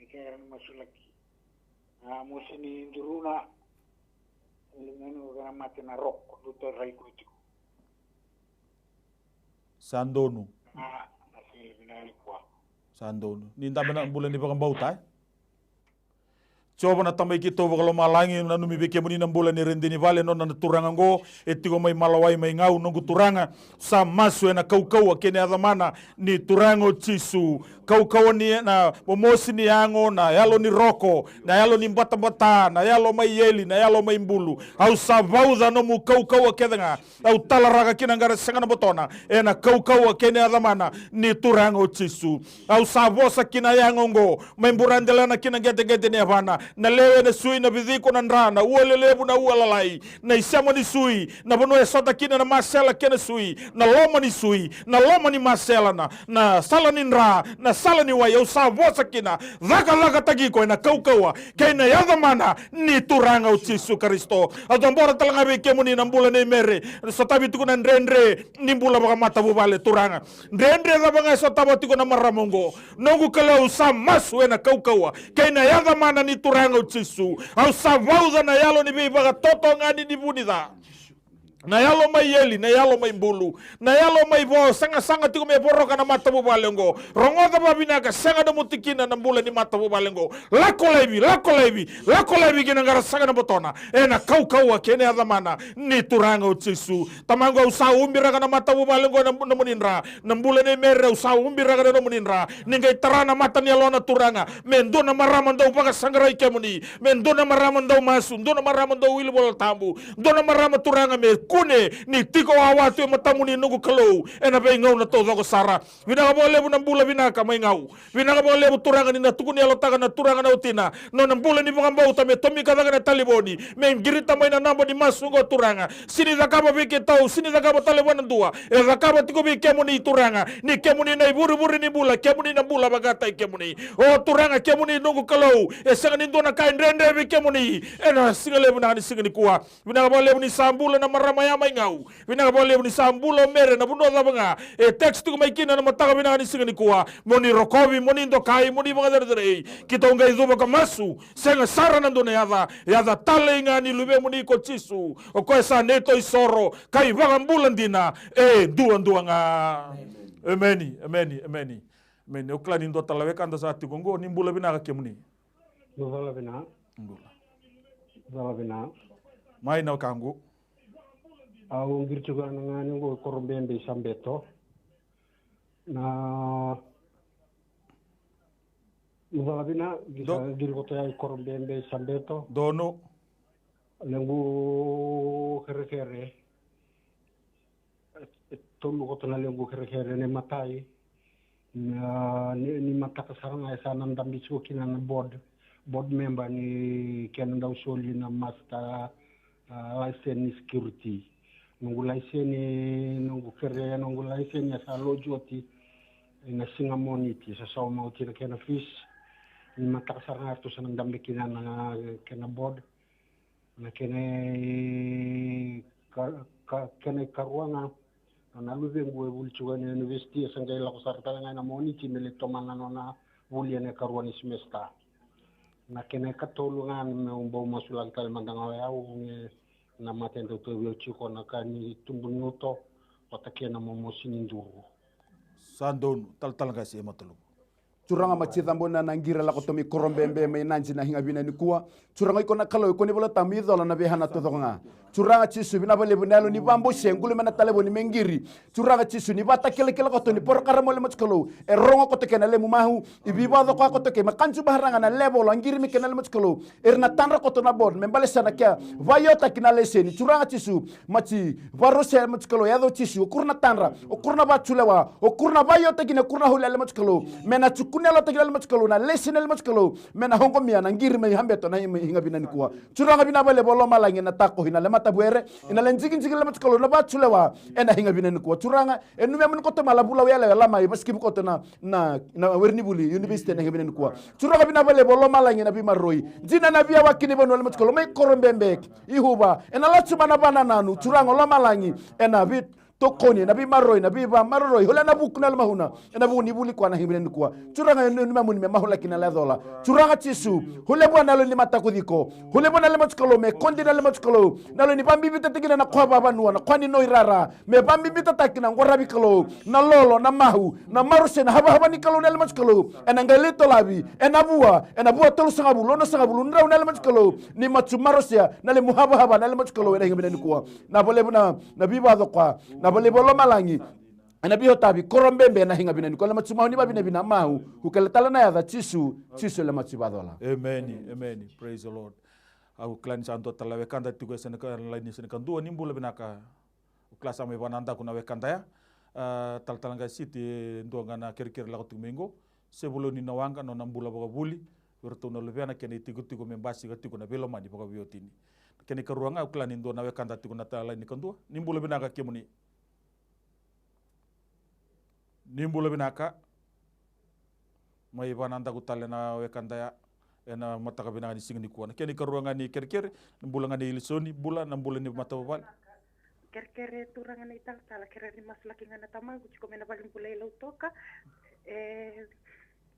E, kera ni masulaki. A, mosi ni duruna. E, ni ka na mate na roko, duta rai ko tiko. Sa donu. Sa donu. Ni dabe na bula ni vakabauta, e? Jiova na Tamai keitou vakalomalagi, nanumi vei kemuni na bula ni radini vale, nona na turaga oqo, e tiko mai Malawai mai Gau, noqu turaga, sa masu ena kaukauwa kei na yaca mana ni Turaga o Jisu. Kaukauwa ni na momosi ni yago, na yalo ni roko, na yalo ni batabata, na yalo mai eli, na yalo mai bulu. Au sa vauca nomu kaukauwa kece ga. Au talaraka kina qara sega na botona ena kaukauwa kei na yaca mana ni Turaga o Jisu. Au sa vosa kina yago oqo, mai buradelana kina qeteqete ni yavana, na lewe, na sui, na viciko, na dra, na ua lelevu, na ua lalai, na isema ni sui, na vanua e sota kina na masela kei na sui, na loma ni sui, na loma ni masela, na, na sala ni dra, na sala ni wai. Au sa vosa kina cakacakataki iko ena kaukauwa kei na yaca mana ni Turaga o Jisu Karisito. Au cabora tale ga vei kemuni na bula nei Mere, sotavi tiko na dredre ni bula vakamatavuvale, Turaga. Dredre cava ga e sotava tiko na marama oqo, noqu Kalou, sa masu ena kaukauwa kei na yaca mana ni Turaga o Jisu. Au sa vauca na yalo ni veivakatotogani ni vu ni ca, na yalo mai eli, na yalo mai bulu, na yalo mai vo, sagasaga tiko me voroka na matavuvale oqo. Rogoca vavinaka, sega nomu tikina na bula ni matavuvale oqo. Lako laivi, lako laivi, lako laivi kina qara sega na botona ena kaukauwa kei na yaca mana ni Turaga o Jisu. Tamaqu, au sa ubiraka na matavuvale oqo ena nomuni dra. Na bula nei Mere, au sa ubiraka ena nomuni dra. Ni qai tara na mata ni yalona, Turaga, me dua na marama dau vakasaqarai kemuni, me dua na marama dau masu, dua na marama dau wili Vola Tabu, dua na marama, Turaga, me kune ni tiko wawa tu e matamuni, noqu Kalou, ena veigauna taucoko sara. Vinaka vakalevu na bula vinaka mai Gau. Vinaka vakalevu, Turaga, ni na tukuni yalotaka na turaga na watina, nona bula ni vakabauta, me tomika cake na talevoni, me qirita mai na naba ni masu oqo, Turaga. Sega ni cakava vei keitou, sega ni cakava tale vua na dua, e cakava tiko vei kemuni, Turaga. Ni kemuni na ivurevure ni bula, kemuni na bula vakataki kemuni. O Turaga, kemuni noqu Kalou, e sega ni dua na ka e dredre vei kemuni ena siga levu na ni siga nikua. Vinaka vakalevu ni sa bula na marama ya mai Gau. Vinaka vakalevu ni sa bula o Mere na vanua cava ga e text tiko mai kina na mataka vinaka ni siga nikua. Mo ni rokovi, mo ni dokai, mo ni vakacerecerei. Keitou qai cuva ka masu, sega sara na dua na yaca, yaca talei ga ni Luvemuni ko Jisu, o koya sa neitou isoro ka iVakabula dina e duadua ga. Emeni, emeni, emeni. Emeni. Au kila ni dua tale na wekada sa tiko oqo, ni bula vinaka kemuni. Bula vinaka. Bula. Bula vinaka. Mai na wekaqu. Au qiri tiko ga ni oqo i Korobebe i Sabeto. Na Mucala vina, qiri koto ya i Korobebe i Sabeto. Donu. Lequ kerekere. E tolu koto na lequ kerekere, na imatai. Na, ni, ni mataka sara ga e sa na dabe tiko kina na board, board member ni kena dau soli na master A, laiseni ni security. Noqu laiseni, noqu kerea noqu laiseni a sa loji oti ena siga Moniti, sa sauma oti na kena fees. Ni mataka sara ga eratou sa na dabe kina na kena board. Na kena i ka, ka, kena ikarua ga, na luvequ e vuli tiko ena university, e sa qai lako sara tale ga ena Moniti me lai tomana na nona vuli ena ikarua ni semester. Na kena ikatolu ga meu bau masulaki tale mada ga o yau me na mata e dau tauvi au tiko na ka ni tubu ni uto vata kei na momosi ni duru. Sa donu, talatala qase e Mataluvu. Turaga, Maci, cabona na qiri lako tu mai Korobebe mai Nadi na higa vina nikua. Turaga, iko na Kalou, iko ni vola ta mai cola na veihana taucoko ga. Turaga Jisu, vinaka vakalevu na yalo ni vabose, qulu mai na talevoni me qiri. Turaga Jisu, ni vakatakilakila koto ni porokaramu, yalo Maci Kalou, e rogo koto kei na lemu mahu, i vivacoko koto kei, ma kaju baharaga na level a qiri mai kei na, yalo Maci Kalou, era na tadra koto na board me bale sa na kea vaiotaki na leseni. Turaga Jisu, Maci, varose, yalo Maci Kalou, yaco Jisu, o kura na tadra, o kura na vatulewa, o kura na vaiotaki, na kura na holi, yalo Maci Kalou, me na tukuni yalotaki, yalo Maci Kalou, na leseni, yalo Maci Kalou, me na hogomia na qiri mai habeto na higa vina nikua. Turaga, vinaka vakalevu o lomalagi, ena takohi na le matavuere, ena le jigijigi, yalo Maci Kalou, na vatulewa ena higa vina nikua. Turaga, e numia muni koto mai, la vulau yalewa, la mai vasikivu koto na, na, na were ni vuli university ena higa vina nikua. Turaga, vinaka vakalevu o lomalagi, ena veimaroroi. Dina na veiyawa kina i vanua, yalo Maci Kalou, mai Korobebe, i Hoover, ena latu mai na vanananu. Turaga, o lomalagi, ena vei tokoni, na veimaroroi, na veivamaroroi, hula na vuku na yalo mahuna, ena vuku ni vuli koya na higa vina nikua. Turaga, e nu-, numia muni me mahula kina na yacola. Turaga Jisu, hula vua na yalo ni matakuciko. Hula vua na, yalo Maci Kalou, me kodi na, yalo Maci Kalou, na yalo ni vabibitataki na koya vavanua, na koya ni noi rara, me vabibitataki na qwaravi Kalou, na lolo, na mahu, na marose, na havahava ni Kalou, na, yalo Maci Kalou, ena qai lai tolavi ena vua, ena vua tolusagavulu, onosagavulu, drau na, yalo Maci Kalou, ni matu marosea na lemu havahava na, yalo Maci Kalou, ena higa vina nikua. Na vakalevu na, na veivacokoya, na vakalevu o lomalagi, ena veihotavi Korobebe ena higa vina nikua, yalo Maci, mahu ni vavinavina, mahu, ukele tale na yaca Jisu. Jisu, yalo Maci, vacola. Emeni, emeni. Praise the Lord. Au kila ni sa dua tale na wekada tiko e Seneka, laini Seneka dua, ni bula vinaka. Au kila sa mai vakanadaku na wekada ya. A, talatala qase Siti, e dua ga na kerekere lako tiko mai qo. Sevuloni Nawaqa, nona bula vakavuli vei iratou na luvena kei na itikotiko me basika tiko na veilomani vakaveiwatini. Kena ikarua ga, au kila ni dua na wekada tiko na ta-, laini kadua. Ni bula vinaka kemuni. Ni bula vinaka. Mai vakanadaku tale na wekada ya ena mataka vinaka ni siga nikua. Na kena ikarua ga ni kerekere, na bula ga ni Ilisoni, bula, na bula ni matavuvale. Kerekere, turaga na italatala, kerea ni masulaki ga na tamaqu tiko mai na valenibula i Lautoka. E,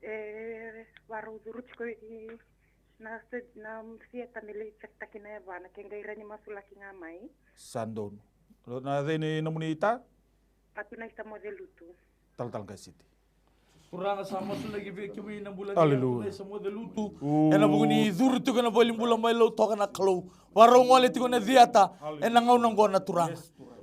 e varau curu tiko i na se-, na theatre me lai cekitaki na yavana, ke qai rawa ni masulaki ga mai. Sa donu. Na cei ni nomuni ita? Atunaisa Mocelutu. Talatala qase Siti. Turaga, sa masulaki vei kemuni na bula ni Aleluya. Atunaisa Mocelutu. Ena vuku ni curu tiko ena valenibula mai Lautoka na Kalou. Varau gole tiko na theatre ena gauna oqo na Turaga.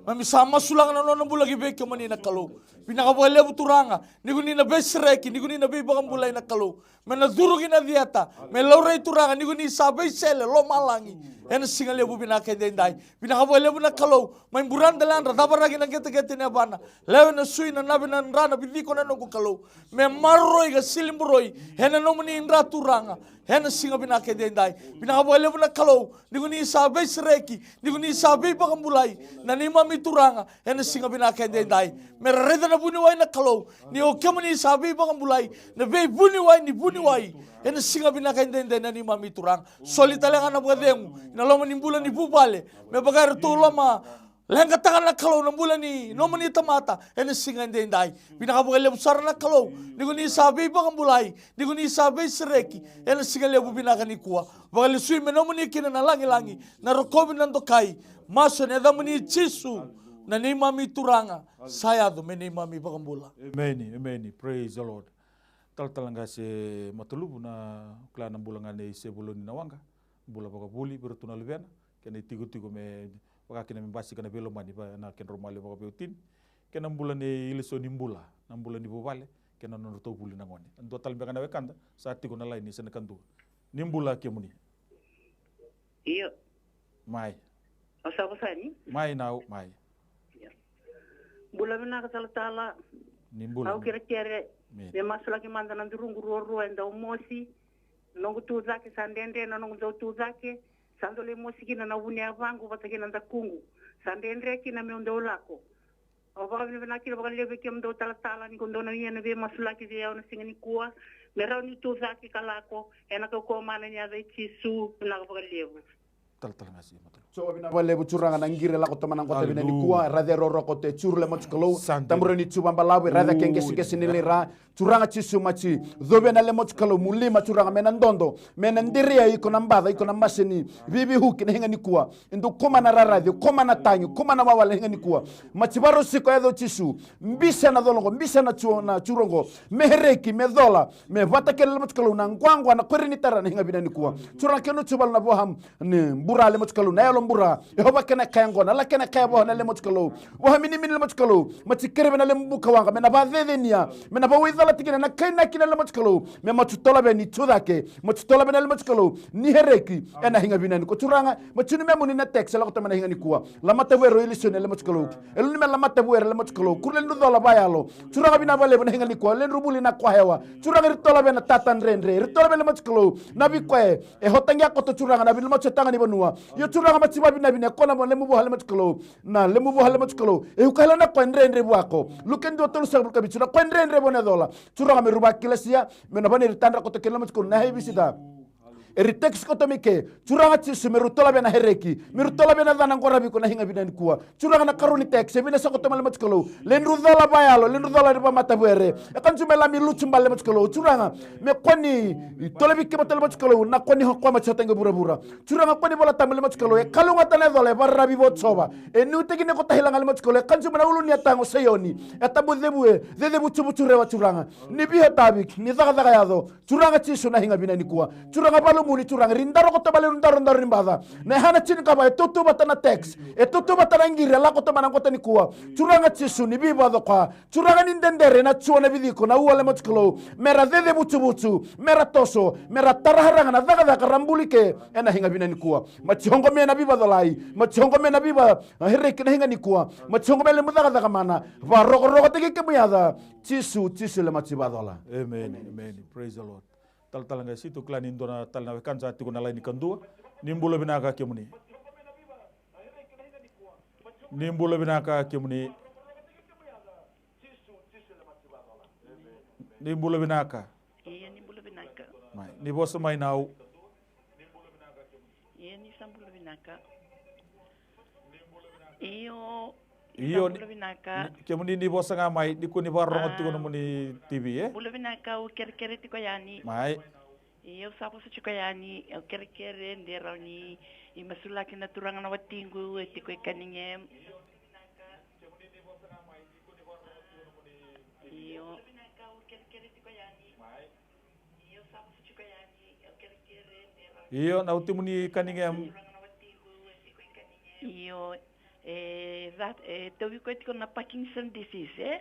Mami sa masulaka na nona bula ki vei kemuni na Kalou. Vinaka vakalevu Turaga, ni ko ni na veisereki, ni ko ni na veivakabulai na Kalou. Me na curu ki na theatre, me laurai Turaga, ni ko ni sa veisele lomalagi. Ena siga levu vinaka edaidai. Vinaka vakalevu na Kalou, mai buradeladra, cavaraki na qeteqete ni yavana. Lewe na sui, na nave na dra, na viciko na noqu Kalou. Me maroroi ka siliburoi ena nomuni dra Turaga. Ena siga vinaka edaidai. Vinaka vakalevu na Kalou, ni ko ni sa veisereki, ni ko ni sa veivakabulai na neimami Turaga. Ena siga vinaka edaidai. Me ra raica na vuniwai na Kalou, ni o kemuni sa veivakabulai, na veivuniwai ni vuniwai. Ena siga vinaka edaidai na neimami Turaga. Soli tale ga na vakacegu ena loma ni bula ni vuvale, me vaka eratou loma leqataka na Kalou na bula ni nomuni tamata ena siga edaidai. Vinaka vakalevu sara na Kalou, ni ko ni sa veivakabulai, ni ko ni sa veisereki ena siga levu vinaka nikua. Vakalesui me nomuni kina na lagilagi, na rokovi, na dokai. Masu ena yacamuni Jisu, na neimami Turaga, sa yaco me neimami Vakabula. Emeni, emeni. Praise the Lord. Talatala qase Mataluvu, na kila na bula ga nei Sevuloni Nawaqa, bula vakavuli vei iratou na luvena, kei na itikotiko me vaka kina me basika na veilomani va-, na kedrau maliwa vakaveiwatini, kei na bula nei Ilisoni, bula, na bula ni vuvale kei na nodratou vuli na gone. Dua tale beka na wekada sa tiko na laini, sa na kadua. Ni bula kemuni. Io. Mai. O sa vosani? Mai nau, mai. Io. Bula vinaka talatala. Ni bula. Au kerekere me masulaki mada na duruqu ruarua e dau mosi. Noqu tucake sa dredre na noqu dau tucake. Sa dau lai mosi kina na vu ni yavaqu vata kei na dakuqu. Sa dredre kina meu dau lako. Au vakavinavinaka kina vakalevu vei kemudou talatala ni ko dou na ia na veimasulaki vei au na siga nikua. Me rawa niu tu cake ka lako ena kaukauwa mana ni yaca i Jisu. Vinaka vakalevu. Talatala Gasi, matalo. So vinaka vakalevu Turaga na qiri e lako tomana na qota vina nikua, raci e roro koto e curu le motu Kalou. Tamura ni cuva balavu e raca ke qeseqese ni lei ra. Turaga Jisu mati covia na le motu Kalou, mulima Turaga me na dodo, me na deria iko na baca, iko na maseni. Vivihuki na higa nikua. E dau koma na raraci, koma na tagi, koma na wawale na higa nikua. Mati varosiko e yaco Jisu. Bisa na colo oqo, bisa na cu, na curu oqo. Me hereki, me cola, me vata kei na le motu Kalou na quaqua na koiri ni tara na higa vina nikua. Turaga kenu cuvalu na voham ni bura le motu Kalou, na yalo bura. E hova kena kaya qo, na la kena kaya voha na le motu Kalou. Voha minimini le motu Kalou. Mati kereve na le buka waqa, me na vacecenia, me na vauicala tikina na kainaki na le motu Kalou. Me mati tolaveni tu cake, mati tolaveni na le motu Kalou. Ni hereki, ena higa vina nikua. Turaga, mati ni me muni na text, lako tama na higa nikua. Lamata vuero i lisoni na le motu Kalou. E luni me lamata vuero le motu Kalou. Kuru le dru cola vayalo. Turaga vina valevu na higa nikua. Le dru vuli na kwa hewa. Turaga ri tolavena tata dredre. Ri tolavena le motu Kalou. Na vikoe. E hotaqia koto Turaga na vili matua taga ni vanua. Io Turaga mati vavinavina e kona mo lemu voha le matua Kalou. Na lemu voha le matua Kalou. E uka hela na koe dredre vuako. Luke dua tolusagavulu ka vitu na koe dredre vua na cola. Turaga me ruva kilasia. Me na vani ri tadra koto kele matua Kalou. Na hei visita. E ri tekisi koto mai ke. Turaga Jisu me ru tolavena hereki. Me ru tolavena cana qora viko na higa vina nikua. Turaga na karua ni text, e vina sa koto mai le matua Kalou. Le dru cola vayalo, le dru cola ri vamata vuere. E ka ju me lami lutu bale le matua Kalou. Turaga, me kua ni tolavi kemata le matua Kalou. Na kua ni hokua mati hotaqe vuravura. Turaga kua ni vola tabu le matua Kalou. E kalougata na cola, e vararavi vo Jiova. E niutaki ni kota hilaga le matua Kalou. E ka ju me na ulu ni a tago Saioni. E tabu cevue, cecevu tuvutu rewa Turaga. Ni viha tavi, ni cakacaka yaco. Turaga Jisu na higa vina nikua. Turaga valumuni Turaga ri daro koto vale ru darodaro ni baca. Na hana tini kava e tutu vata na text. E tutu vata na qiri e lako tama na gota nikua. Turaga Jisu ni vivaco koya. Turaga ni dedere na tua na viciko na ua le matua Kalou. Mera cece vutuvutu. Mera toso. Mera taraharaga na cakacaka ra buli ke. Ena higa vina nikua. Mati hoqo me na vivacolai. Mati hoqo me na viva. Hereki na higa nikua. Mati hoqo me lemu cakacaka mana. Varokorokotaki kemu yaca. Jisu, Jisu le mati vacola. Amen, amen. Praise the Lord. Talatala Gasi, tu kila ni dua na tale na wekana sa tiko na laini kadua. Ni bula vinaka kemuni. Ni bula vinaka kemuni. Ni bula vinaka. Ia ni bula vinaka. Mai, ni vosa mai nau. Ia ni sa bula vinaka. Io. Io, bula vinaka. Kemuni ni vosa ga mai, ni kua ni vakarorogo tiko nomuni T V, e? Bula vinaka, au kerekere tiko yani. Mai. Io, au sa vosa tiko yani, au kerekere de rawa ni masulaki na turaga na watiqu e tiko e Cunningham. Io. Io, na watimu ni Cunningham. Io, e, that, e tauvi koya tiko na Parkinson disease, e?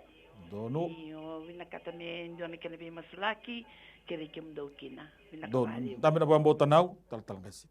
Donu. Io, vinakata me dua na kena veimasulaki, kerei kemudou kina. Vinaka. Donu. Dabe na vakabauta nau, talatala Gasi.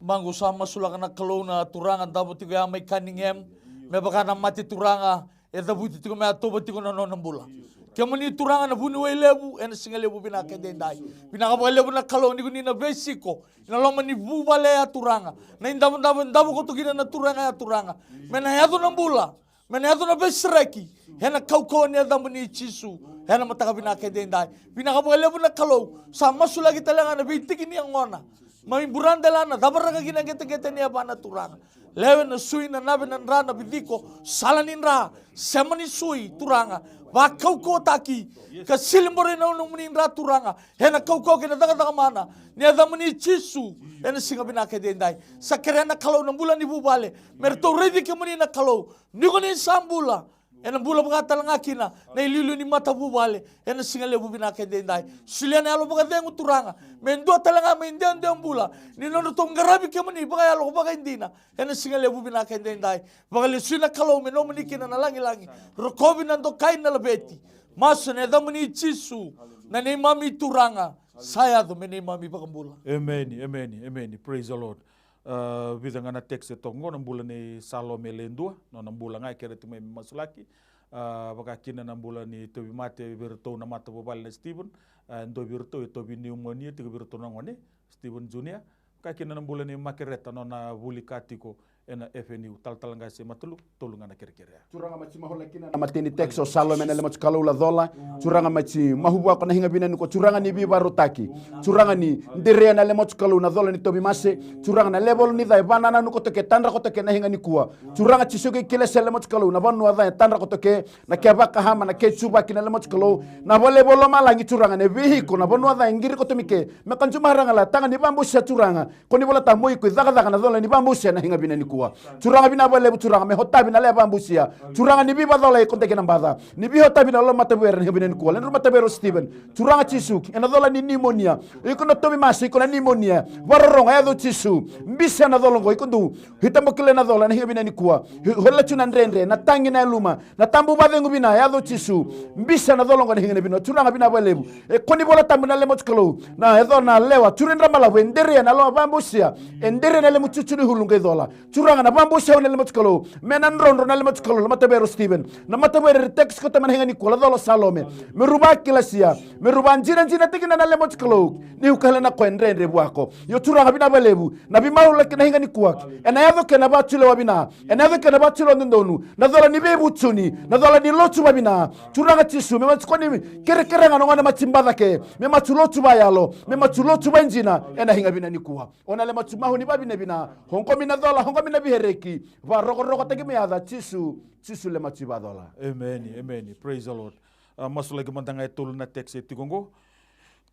Maqu sa masulaka na Kalou na turaga davo tiko ya mai Cunningham, me vaka na mate turaga, e cavuti tiko me yatova tiko na nona bula. Kemuni turaga na vuniwai levu, ena siga levu vinaka edaidai. Vinaka vakalevu na Kalou ni ko ni na veisiko ena loma ni vuvale ya turaga. Na idavodavo e davo koto kina na turaga ya turaga. Me na yaco na bula, me na yaco na veisereki ena kaukauwa ni yacamuni Jisu. Ena mataka vinaka edaidai. Vinaka vakalevu na Kalou, sa masulaki tale ga na veitiki ni yagona. Mai Buradela na cavaraka kina qeteqete ni yavana turaga. Lewe na sui na nave na dra na viciko, sala ni dra, sema ni sui turaga. Vakaukauwataki, ka silibore na nomuni dra turaga. Ena kaukauwa kei na cakacaka mana ni yacamuni Jisu. Ena siga vinaka edaidai. Sa kerea na Kalou na bula ni vuvale. Me ratou raici kemuni na Kalou. Ni ko ni sa bula. Ena bula vaka tale ga kina na iliuliu ni matavuvale ena siga levu vinaka edaidai. Solia na yalo vakacegu turaga me dua tale ga mai dewadewa bula ni nodratou qaravi kemuni vakayalo vakaidina ena siga levu vinaka edaidai. Vakalesui na Kalou me nomuni kina na lagilagi. Rokovi na dokai na laveti. Masu ena yacamuni Jisu na neimami Turaga. Sa yaco me neimami vakabula. Emeni, emeni, emeni. Praise the Lord. A, vica ga na text e toka qo, na bula nei Salome Ledua, nona bula ga e kere tiko mai me masulaki. A, vaka kina na bula ni tauvimate vei iratou na matavuvale na Stephen. A, dua vei iratou e tauvi pneumonia, tiko vei iratou na gone, Stephen Junior. Ka kina na bula ni Makereta, nona vuli ka tiko ena F N U, talatala qase Matalu, tolu ga na kerekere. Turaga mai ci mahula kina na mateni text o Salome na lema tu Kalou Lacola. Turaga mai ci mahu vua ko na higa vina nikua. Turaga ni veivarotaki. Turaga ni derea na lema tu Kalou na cola ni tovi mase. Turaga na level ni ca e vanananu koto ke, tadra koto ke na higa nikua. Turaga Jisu ke kilesa lema tu Kalou na vanua ca e tadra koto ke. Na ke vakahama, na ke tuvaki na lema tu Kalou. Na valevo lomalagi Turaga na veihiko, na vanua ca e qiri koto mi ke. Me ka jumaraga la taga ni vabusia Turaga. Ko ni vola ta mo iko i cakacaka na cola ni vabusia na higa vina nikua. Turaga vina valevu Turaga me hotavi na lea vabusia. Turaga ni vivacola iko deke na baca. Ni vihotavi na loma matavera na higa vina nikua. Ledru matavera o Steven. Turaga Jisu. Ena cola ni nimonia. Iko na tovi mase iko na nimonia. Varorogo yaco Jisu. Bisa na cola oqo iko du. Hitabokile na cola na higa vina nikua. Hola tu na dredre. Na tagi na yaluma. Na tabu vacegu vina yaco Jisu. Bisa na cola oqo na higa na vina Turaga vina valevu. E ko ni vola tabu na lema tu Kalou. Na yaco na lewa. Turi dra malavu e derea na loma vabusia. E derea na lemu cucu ni hulu qai cola. Turaga na vabusia au na lema tu Kalou. Me na drodro na lema tu Kalou. La matavera o Steven. Na matavera ri text koto mai na higa nikua. La cola Salome. Me ru vakilasia. Me ru vajinajina tikina na lema tu Kalou. Ni ukala na koya dredre vuako. Io Turaga vina valevu. Na vimaulaki na higa nikua. Ena yaco ke na vatulewa vina. Ena yaco ke na vatulewa dodonu. Na cola ni veivutuni. Na cola ni lotu vavina. Turaga Jisu, me matu koni kerekerega na gone mati bacake. Me matu lotu vayalo. Me matu lotu vaijina. Ena higa vina nikua. O na le matu mahu ni vavinavina. Hoqomi na cola, hoqomi na vihereki. Varokorokotaki me yaca Jisu. Jisu le matu ivacola. Emeni, emeni. Praise the Lord. A, masulaki mada ga e tolu na text e tiko oqo.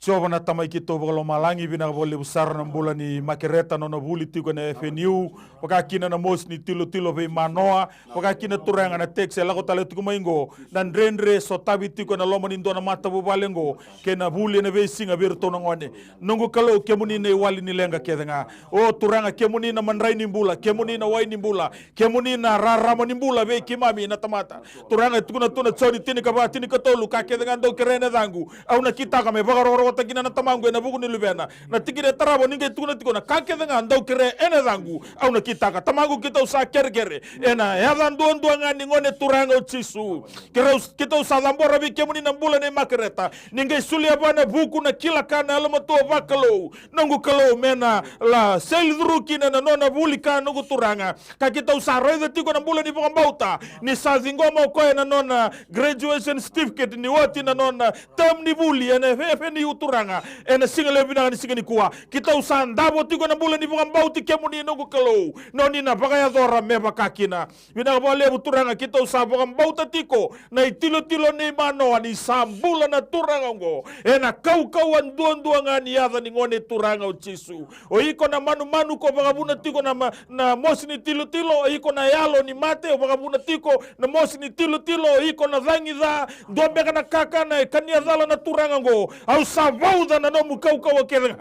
Jiova na Tamai keitou vakalomalagi, vinaka vakalevu sara na bula ni Makereta, nona vuli tiko ena F N U, vaka kina na mosi ni tilotilo veimanoa, vaka kina Turaga na text e lako tale tiko mai oqo, na dredre sotavi tiko ena loma ni dua na matavuvale oqo, kei na vuli ena veisiga vei iratou na gone. Noqu Kalou, kemuni na iwali ni leqa kece ga. O Turaga, kemuni na madrai ni bula, kemuni na wai ni bula, kemuni na rarama ni bula vei keimami na tamata. Turaga, e tukuna tu na Joni tinikava, tinikatolu, ka kece ga dou kerea ena yacaqu, au na kitaka me vakarokorokotaki kina na Tamaqu ena vuku ni Luvena. Na tikina e tarava ni qai tukuna tiko na ka kece ga dou kerea ena yacaqu, au na kitaka. Tamaqu, keitou sa kerekere ena yaca duadua ga ni gone Turaga o Jisu. Keirau, keitou sa cabora vei kemuni na bula nei Makereta. Ni qai solia vua na vuku na kila ka na yalomatua vakalou. Noqu Kalou, me na la sail through kina na nona vuli ka noqu Turaga. Ka keitou sa raica tiko na bula ni vakabauta ni sa ciqoma o koya na nona graduation certificate ni oti na nona term ni vuli ena F N U Turaga. Ena siga levu vinaka ni siga nikua, keitou sa davo tiko na bula ni vakabauti kemuni noqu Kalou, noni na vakayacora me vaka kina. Vinaka vakalevu Turaga, keitou sa vakabauta tiko na itilotilo nei manoa ni sa bula na Turaga oqo ena kaukauwa duadua ga ni yaca ni gone Turaga o Jisu. O iko na manumanu ko vakavuna tiko na, ma, na mosi ni tilotilo, o iko na yalo ni mate o vakavuna tiko na mosi ni tilotilo, o iko na cagi ca, dua beka na kakana e kania cala na Turaga oqo. Au sa vauca na nomu kaukauwa kece ga.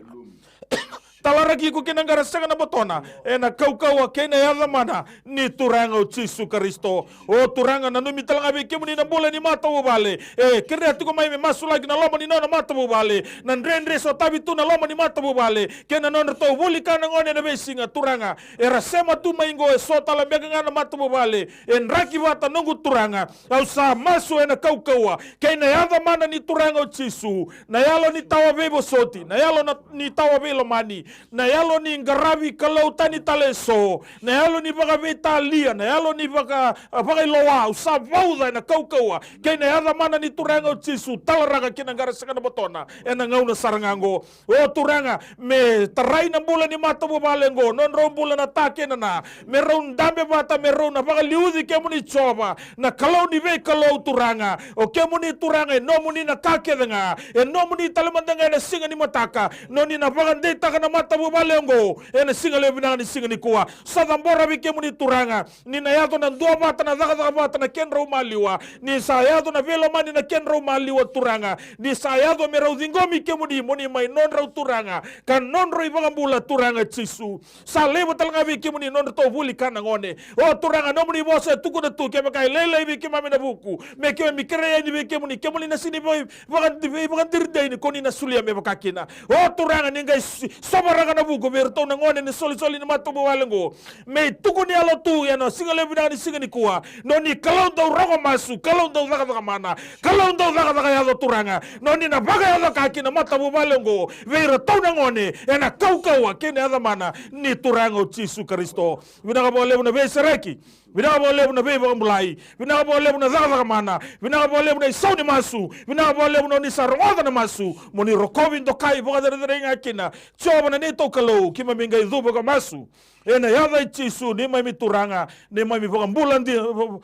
Talaraki iko kei na qara sega na botona ena kaukauwa kei na yaca mana ni Turaga o Jisu Karisito. O Turaga, nanumi tale ga vei kemuni na bula ni matavuvale e kerea tiko mai me masulaki na loma ni nona matavuvale, na dredre sotavi tu na loma ni matavuvale kei na nodratou vuli ka na gone ena veisiga. Turaga, era sema tu mai oqo e so tale beka ga na matavuvale e draki vata noqu Turaga. Au sa masu ena kaukauwa kei na yaca mana ni Turaga o Jisu, na yalo ni tawa veivosoti, na yalo na, ni tawa veilomani, na yalo ni qaravi kalou tani tale e so, na yalo ni vakaveitalia, na yalo ni vaka, a, vakailoa. Au sa vauca ena kaukauwa kei na yaca mana ni Turaga o Jisu, talaraka kei na qara sega na botona ena gauna sara ga oqo. O Turaga, me tarai na bula ni matavuvale oqo, nodrau bula na ta kei na na, me rau dabe vata, me rau na vakaliuci kemuni Jiova, na Kalou ni veikalou Turaga. O kemuni Turaga e nomuni na ka kece ga, e nomuni tale mada ga ena siga ni mataka, noni na vakadeitaka na matavuvale oqo ena siga levu vinaka ni siga nikua. Sa cabora vei kemuni Turaga, ni na yaco na duavata, na cakacaka vata na kedrau maliwa, ni sa yaco na veilomani na kedrau maliwa Turaga, ni sa yaco me rau ciqomi kemuni moni mai nodrau Turaga ka nodrau iVakabula Turaga Jisu. Sa laiva tale ga vei kemuni nodratou vuli ka na gone. O Turaga, nomuni vosa e tukuna tu, kevaka e lailai vei keimami na vuku, me keimami kerea yani vei kemuni, kemuni na sega ni vei, vaka, veivakadiridaini, ko ni na solia me vaka kina. O Turaga, ni qai s-, sova Waraka na vuku vei iratou na gone ni solisoli ni matavuvale oqo. Me tukuni yalo tu ena siga levu vinaka ni siga nikua. Noni Kalou dau rogo masu, Kalou dau cakacaka mana, Kalou dau cakacaka yaco Turaga. Noni na vakayaco ka ki na matavuvale oqo vei iratou na gone ena kaukauwa kei na yaca mana ni Turaga o Jisu Karisito. Vinaka vakalevu na veisereki. Vinaka vakalevu na veivakabulai. Vinaka vakalevu na cakacaka mana. Vinaka vakalevu na isau ni masu. Vinaka vakalevu na oni sa rogoca na masu. Mo ni rokovi, dokai, vakacerecerei ga kina. Jiova na neitou Kalou, keimami qai cuva ka masu ena yaca i Jisu, neimami Turaga, neimami vakabula di-,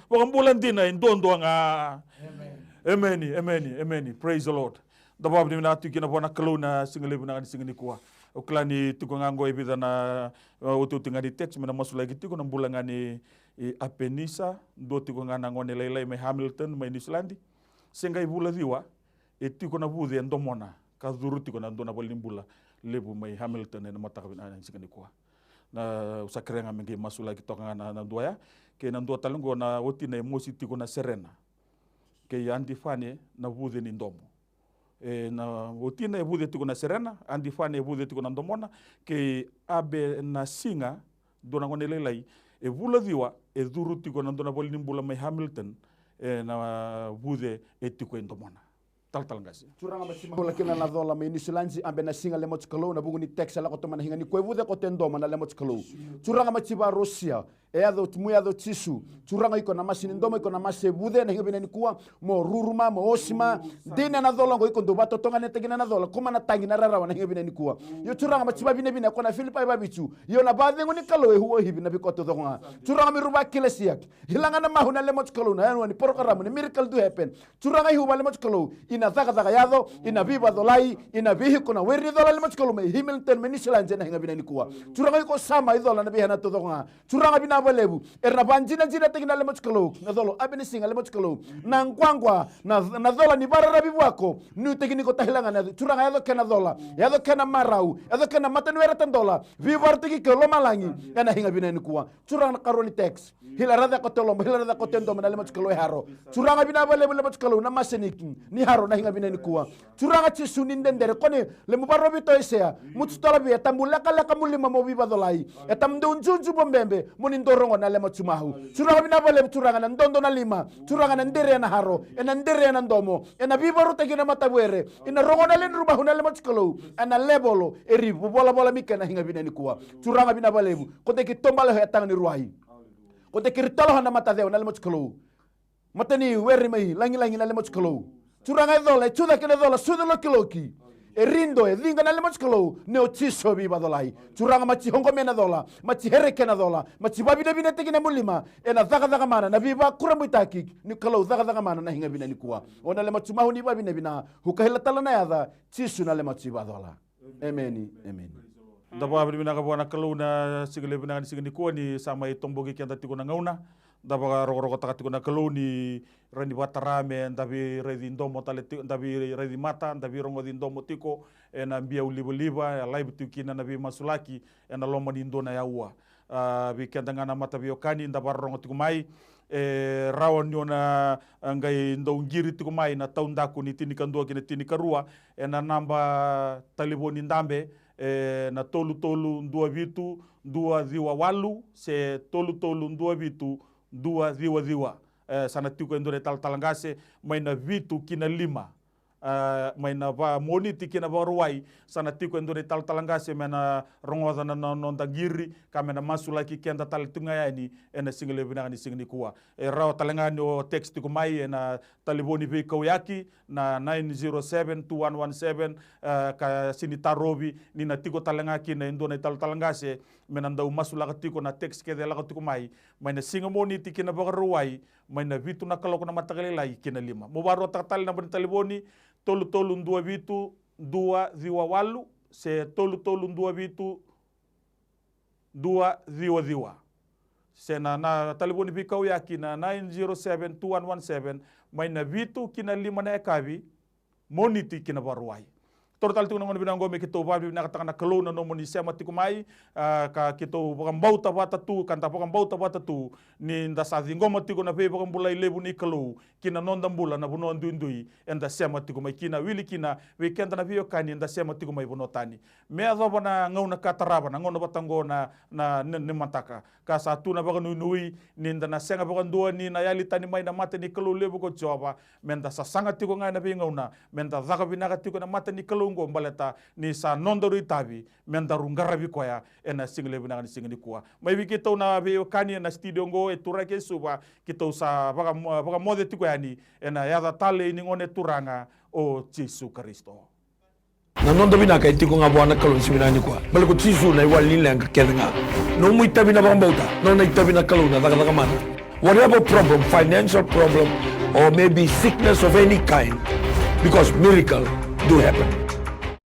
vakabula dina e duadua ga. Emeni, emeni, emeni. Praise the Lord. Da vakavinavinaka tiko kina vua na Kalou na siga levu vinaka ni siga nikua. Au kila ni tiko ga oqo e vica na, e, otioti ga ni text me na masulaki tiko na bula ga ni, e, Apenisa, dua tiko ga na gone lailai mai Hamilton, mai Niusiladi. Se qai vula ciwa, e tiko na vuce e domona, ka curu tiko na dua na valenibula levu mai Hamilton ena mataka vinaka ni siga nikua. Na, au sa kerea ga me qai masulaki toka ga na, na dua ya, kei na dua tale oqo na watina e mosi tiko na Serena. Kei Adi Fane na vuce ni domo. E, na watina e vuce tiko na Serena, Adi Fane e vuce tiko na domona, kei Abe na Siga, dua na gone lailai, e vula ciwa, e curu tiko na dua na valenibula mai Hamilton, e, na vuce e tiko e domona. Talatala qase. Turaga Maciva, bula kina na cola mai Niusiladi, Abe na Siga, Lemoci Kalou, na vuku ni text e lako tu mai na higa nikua, e vuce koto e domo na Lemoci Kalou. Turaga Maciva, Rosia, e yaco, mu yaco Jisu. Turaga, iko na masi ni domo, iko na masi e vuce na higa vinaka nikua, mo ruruma, mo osima. Dina na cola oqo, iko dau vakatotoganetaki na cola, koma na tagi na rarawa na higa vinaka nikua. Io Turaga Maciva, vinavina ko na Filipai vavitu. Io na vacegu ni Kalou e huo hivi na viko taucoko ga. Turaga, me ru vakilesiyaki. Ilaga na mahu na Lemoci Kalou na yanua ni porokaramu ni Miracle to Happen. Turaga, ihuva Lemoci Kalou, ina cakacaka yaco, ina veivacolai, ina vei iko na weri ni cola Lemoci Kalou mai Hamilton mai Niusiladi ena higa vinaka nikua. Turaga, iko sa mai cola na veiyana taucoko ga. Turaga, vinaka vakalevu, era na vadinadinataki na Lemoci Kalou na cola o Abe na Siga Lemoci Kalou. Na quaqua, na, na cola ni vakararavi vuako, nuitaki ni ko tahila ga na, Turaga, yaco kena cola, yaco kena marau, yaco kena mataniwere tadola, veivakarotaki ke o lomalagi ena higa vinaka nikua. Turaga na karua ni text. Hila raca koto e lobo, hila raca koto e domo na Lemoci Kalou e Haro. Turaga, vinaka vakalevu Lemoci Kalou na maseniki ni Haro na higa vinaka nikua. Turaga Jisu, ni dredre, kone lemu varovi to Aisea, mutu tolavia, e tabu lekaleka mu lima mo veivacolai. E tabu dau juju mo bebe, mo ni dau rogo na Lemoci Mahu. Turaga, vinaka vakalevu Turaga na dodo na lima. Turaga, na dere ena Haro, ena dere ena domo, ena veivakarotaki na matavuere, ina rogo na lewe ni rumahu na Lemoci Kalou ena level e ri volavola mai kina na higa vinaka nikua. Turaga, vinaka vakalevu, ko deki tobale ho yataga ni ruai. Ko deki ritalo ho na mataceu na Lemoci Kalou. Mataniwere mai lagilagi na Lemoci Kalou. Turaga, e cola, e tucake na cola, sucu lokiloki. E rido, e ciqa na Lemoci Kalou, ni o Jisu e veivacolai. Turaga, mati hoqome na cola, mati hereke na cola, mati vavinavinataki na mu lima ena cakacaka mana, na veivakurabuitaki ni Kalou cakacaka mana na higa vinaka nikua. O na Lemoci Mahu ni vavinavina, huka hila tale na yaca, Jisu na Lemoci Vacola. Emeni, emeni. Da vakavinavinaka vua na Kalou na siga levu vinaka ni siga nikua ni sa mai toboki keda tiko na gauna. Da vakarokorokotaka tiko na Kalou ni rawa ni vakatara me da veiraici domo tale tiko, da veiraici mata, da veirogoci domo tiko ena biau livaliva, e live tiko kina na veimasulaki ena loma ni dua na aua. A, vei keda ga na mataveiwekani da vakarorogo tiko mai, e rawa ni o na, a, qai dau qiri tiko mai na taudaku ni tinikadua ki na tinikarua ena naba talevoni dabe, e na tolu tolu dua vitu dua ciwa walu se tolu tolu dua vitu dua ciwa ciwa. E, sa na tiko e dua na italatala qase mai na vitu ki na lima. A, mai na va Moniti ki na Vakarauwai, sa na tiko e dua na italatala qase me na rogoca na, na noda qiri, ka me na masulaki keda tale tu ga yani ena siga levu vinaka ni siga nikua. E rawa tale ga ni o text tiko mai ena talevoni veikauyaki na nine zero seven two one one seven, e, ka sega ni tarovi ni na tiko tale ga kina e dua na italatala qase me na dau masulaka tiko na text kece e lako tiko mai, mai na siga Moniti ki na Vakarauwai, mai na vitu na kaloko na mataka lailai ki na lima. Mo vakaruataka tale na naba ni talevoni, tolu tolu dua vitu dua ciwa walu se tolu tolu dua vitu dua ciwa ciwa. Se na, na talevoni veikauyaki na nine zero seven two one one seven, mai na vitu ki na lima na yakavi, Moniti ki na Vakarauwai. Toro tale tiko na gauna vinaka oqo me keitou vakavinavinakataka na Kalou na nomuni sema tiko mai, ah, ka keitou vakabauta vata tu, ka da vakabauta vata tu ni da sa ciqoma tiko na veivakabulai levu ni Kalou ki na noda bula na vanua duidui eda sema tiko mai kina, wili kina vei keda na veiwekani eda sema tiko mai vanua tani. Me yacova na gauna ka tarava, na gauna vata oqo na, na, ni, ni mataka, ka sa tu na vakanuinui ni da na sega vakadua ni na yali tani mai na mata ni Kalou levu ko Jiova, me da sasaga tiko ga ena veigauna, me da caka vinaka tiko ena mata ni Kalou oqo, baleta ni sa nodaru itavi me daru qaravi koya ena siga levu vinaka ni siga nikua. Mai vei keitou na veiwekani ena studio oqo e Turaga kei Suva, keitou sa vaka, vakamoce tiko yani ena yaca talei ni Gone Turaga o Jisu Karisito. Na noda vinaka e tiko ga vua na Kalou ni siga vinaka nikua. Baleta ko Jisu na iwali ni leqa kece ga. Nomu itavi na vakabauta, nona itavi na Kalou na cakacaka mana. Whatever problem, financial problem, or maybe sickness of any kind, because miracle do happen.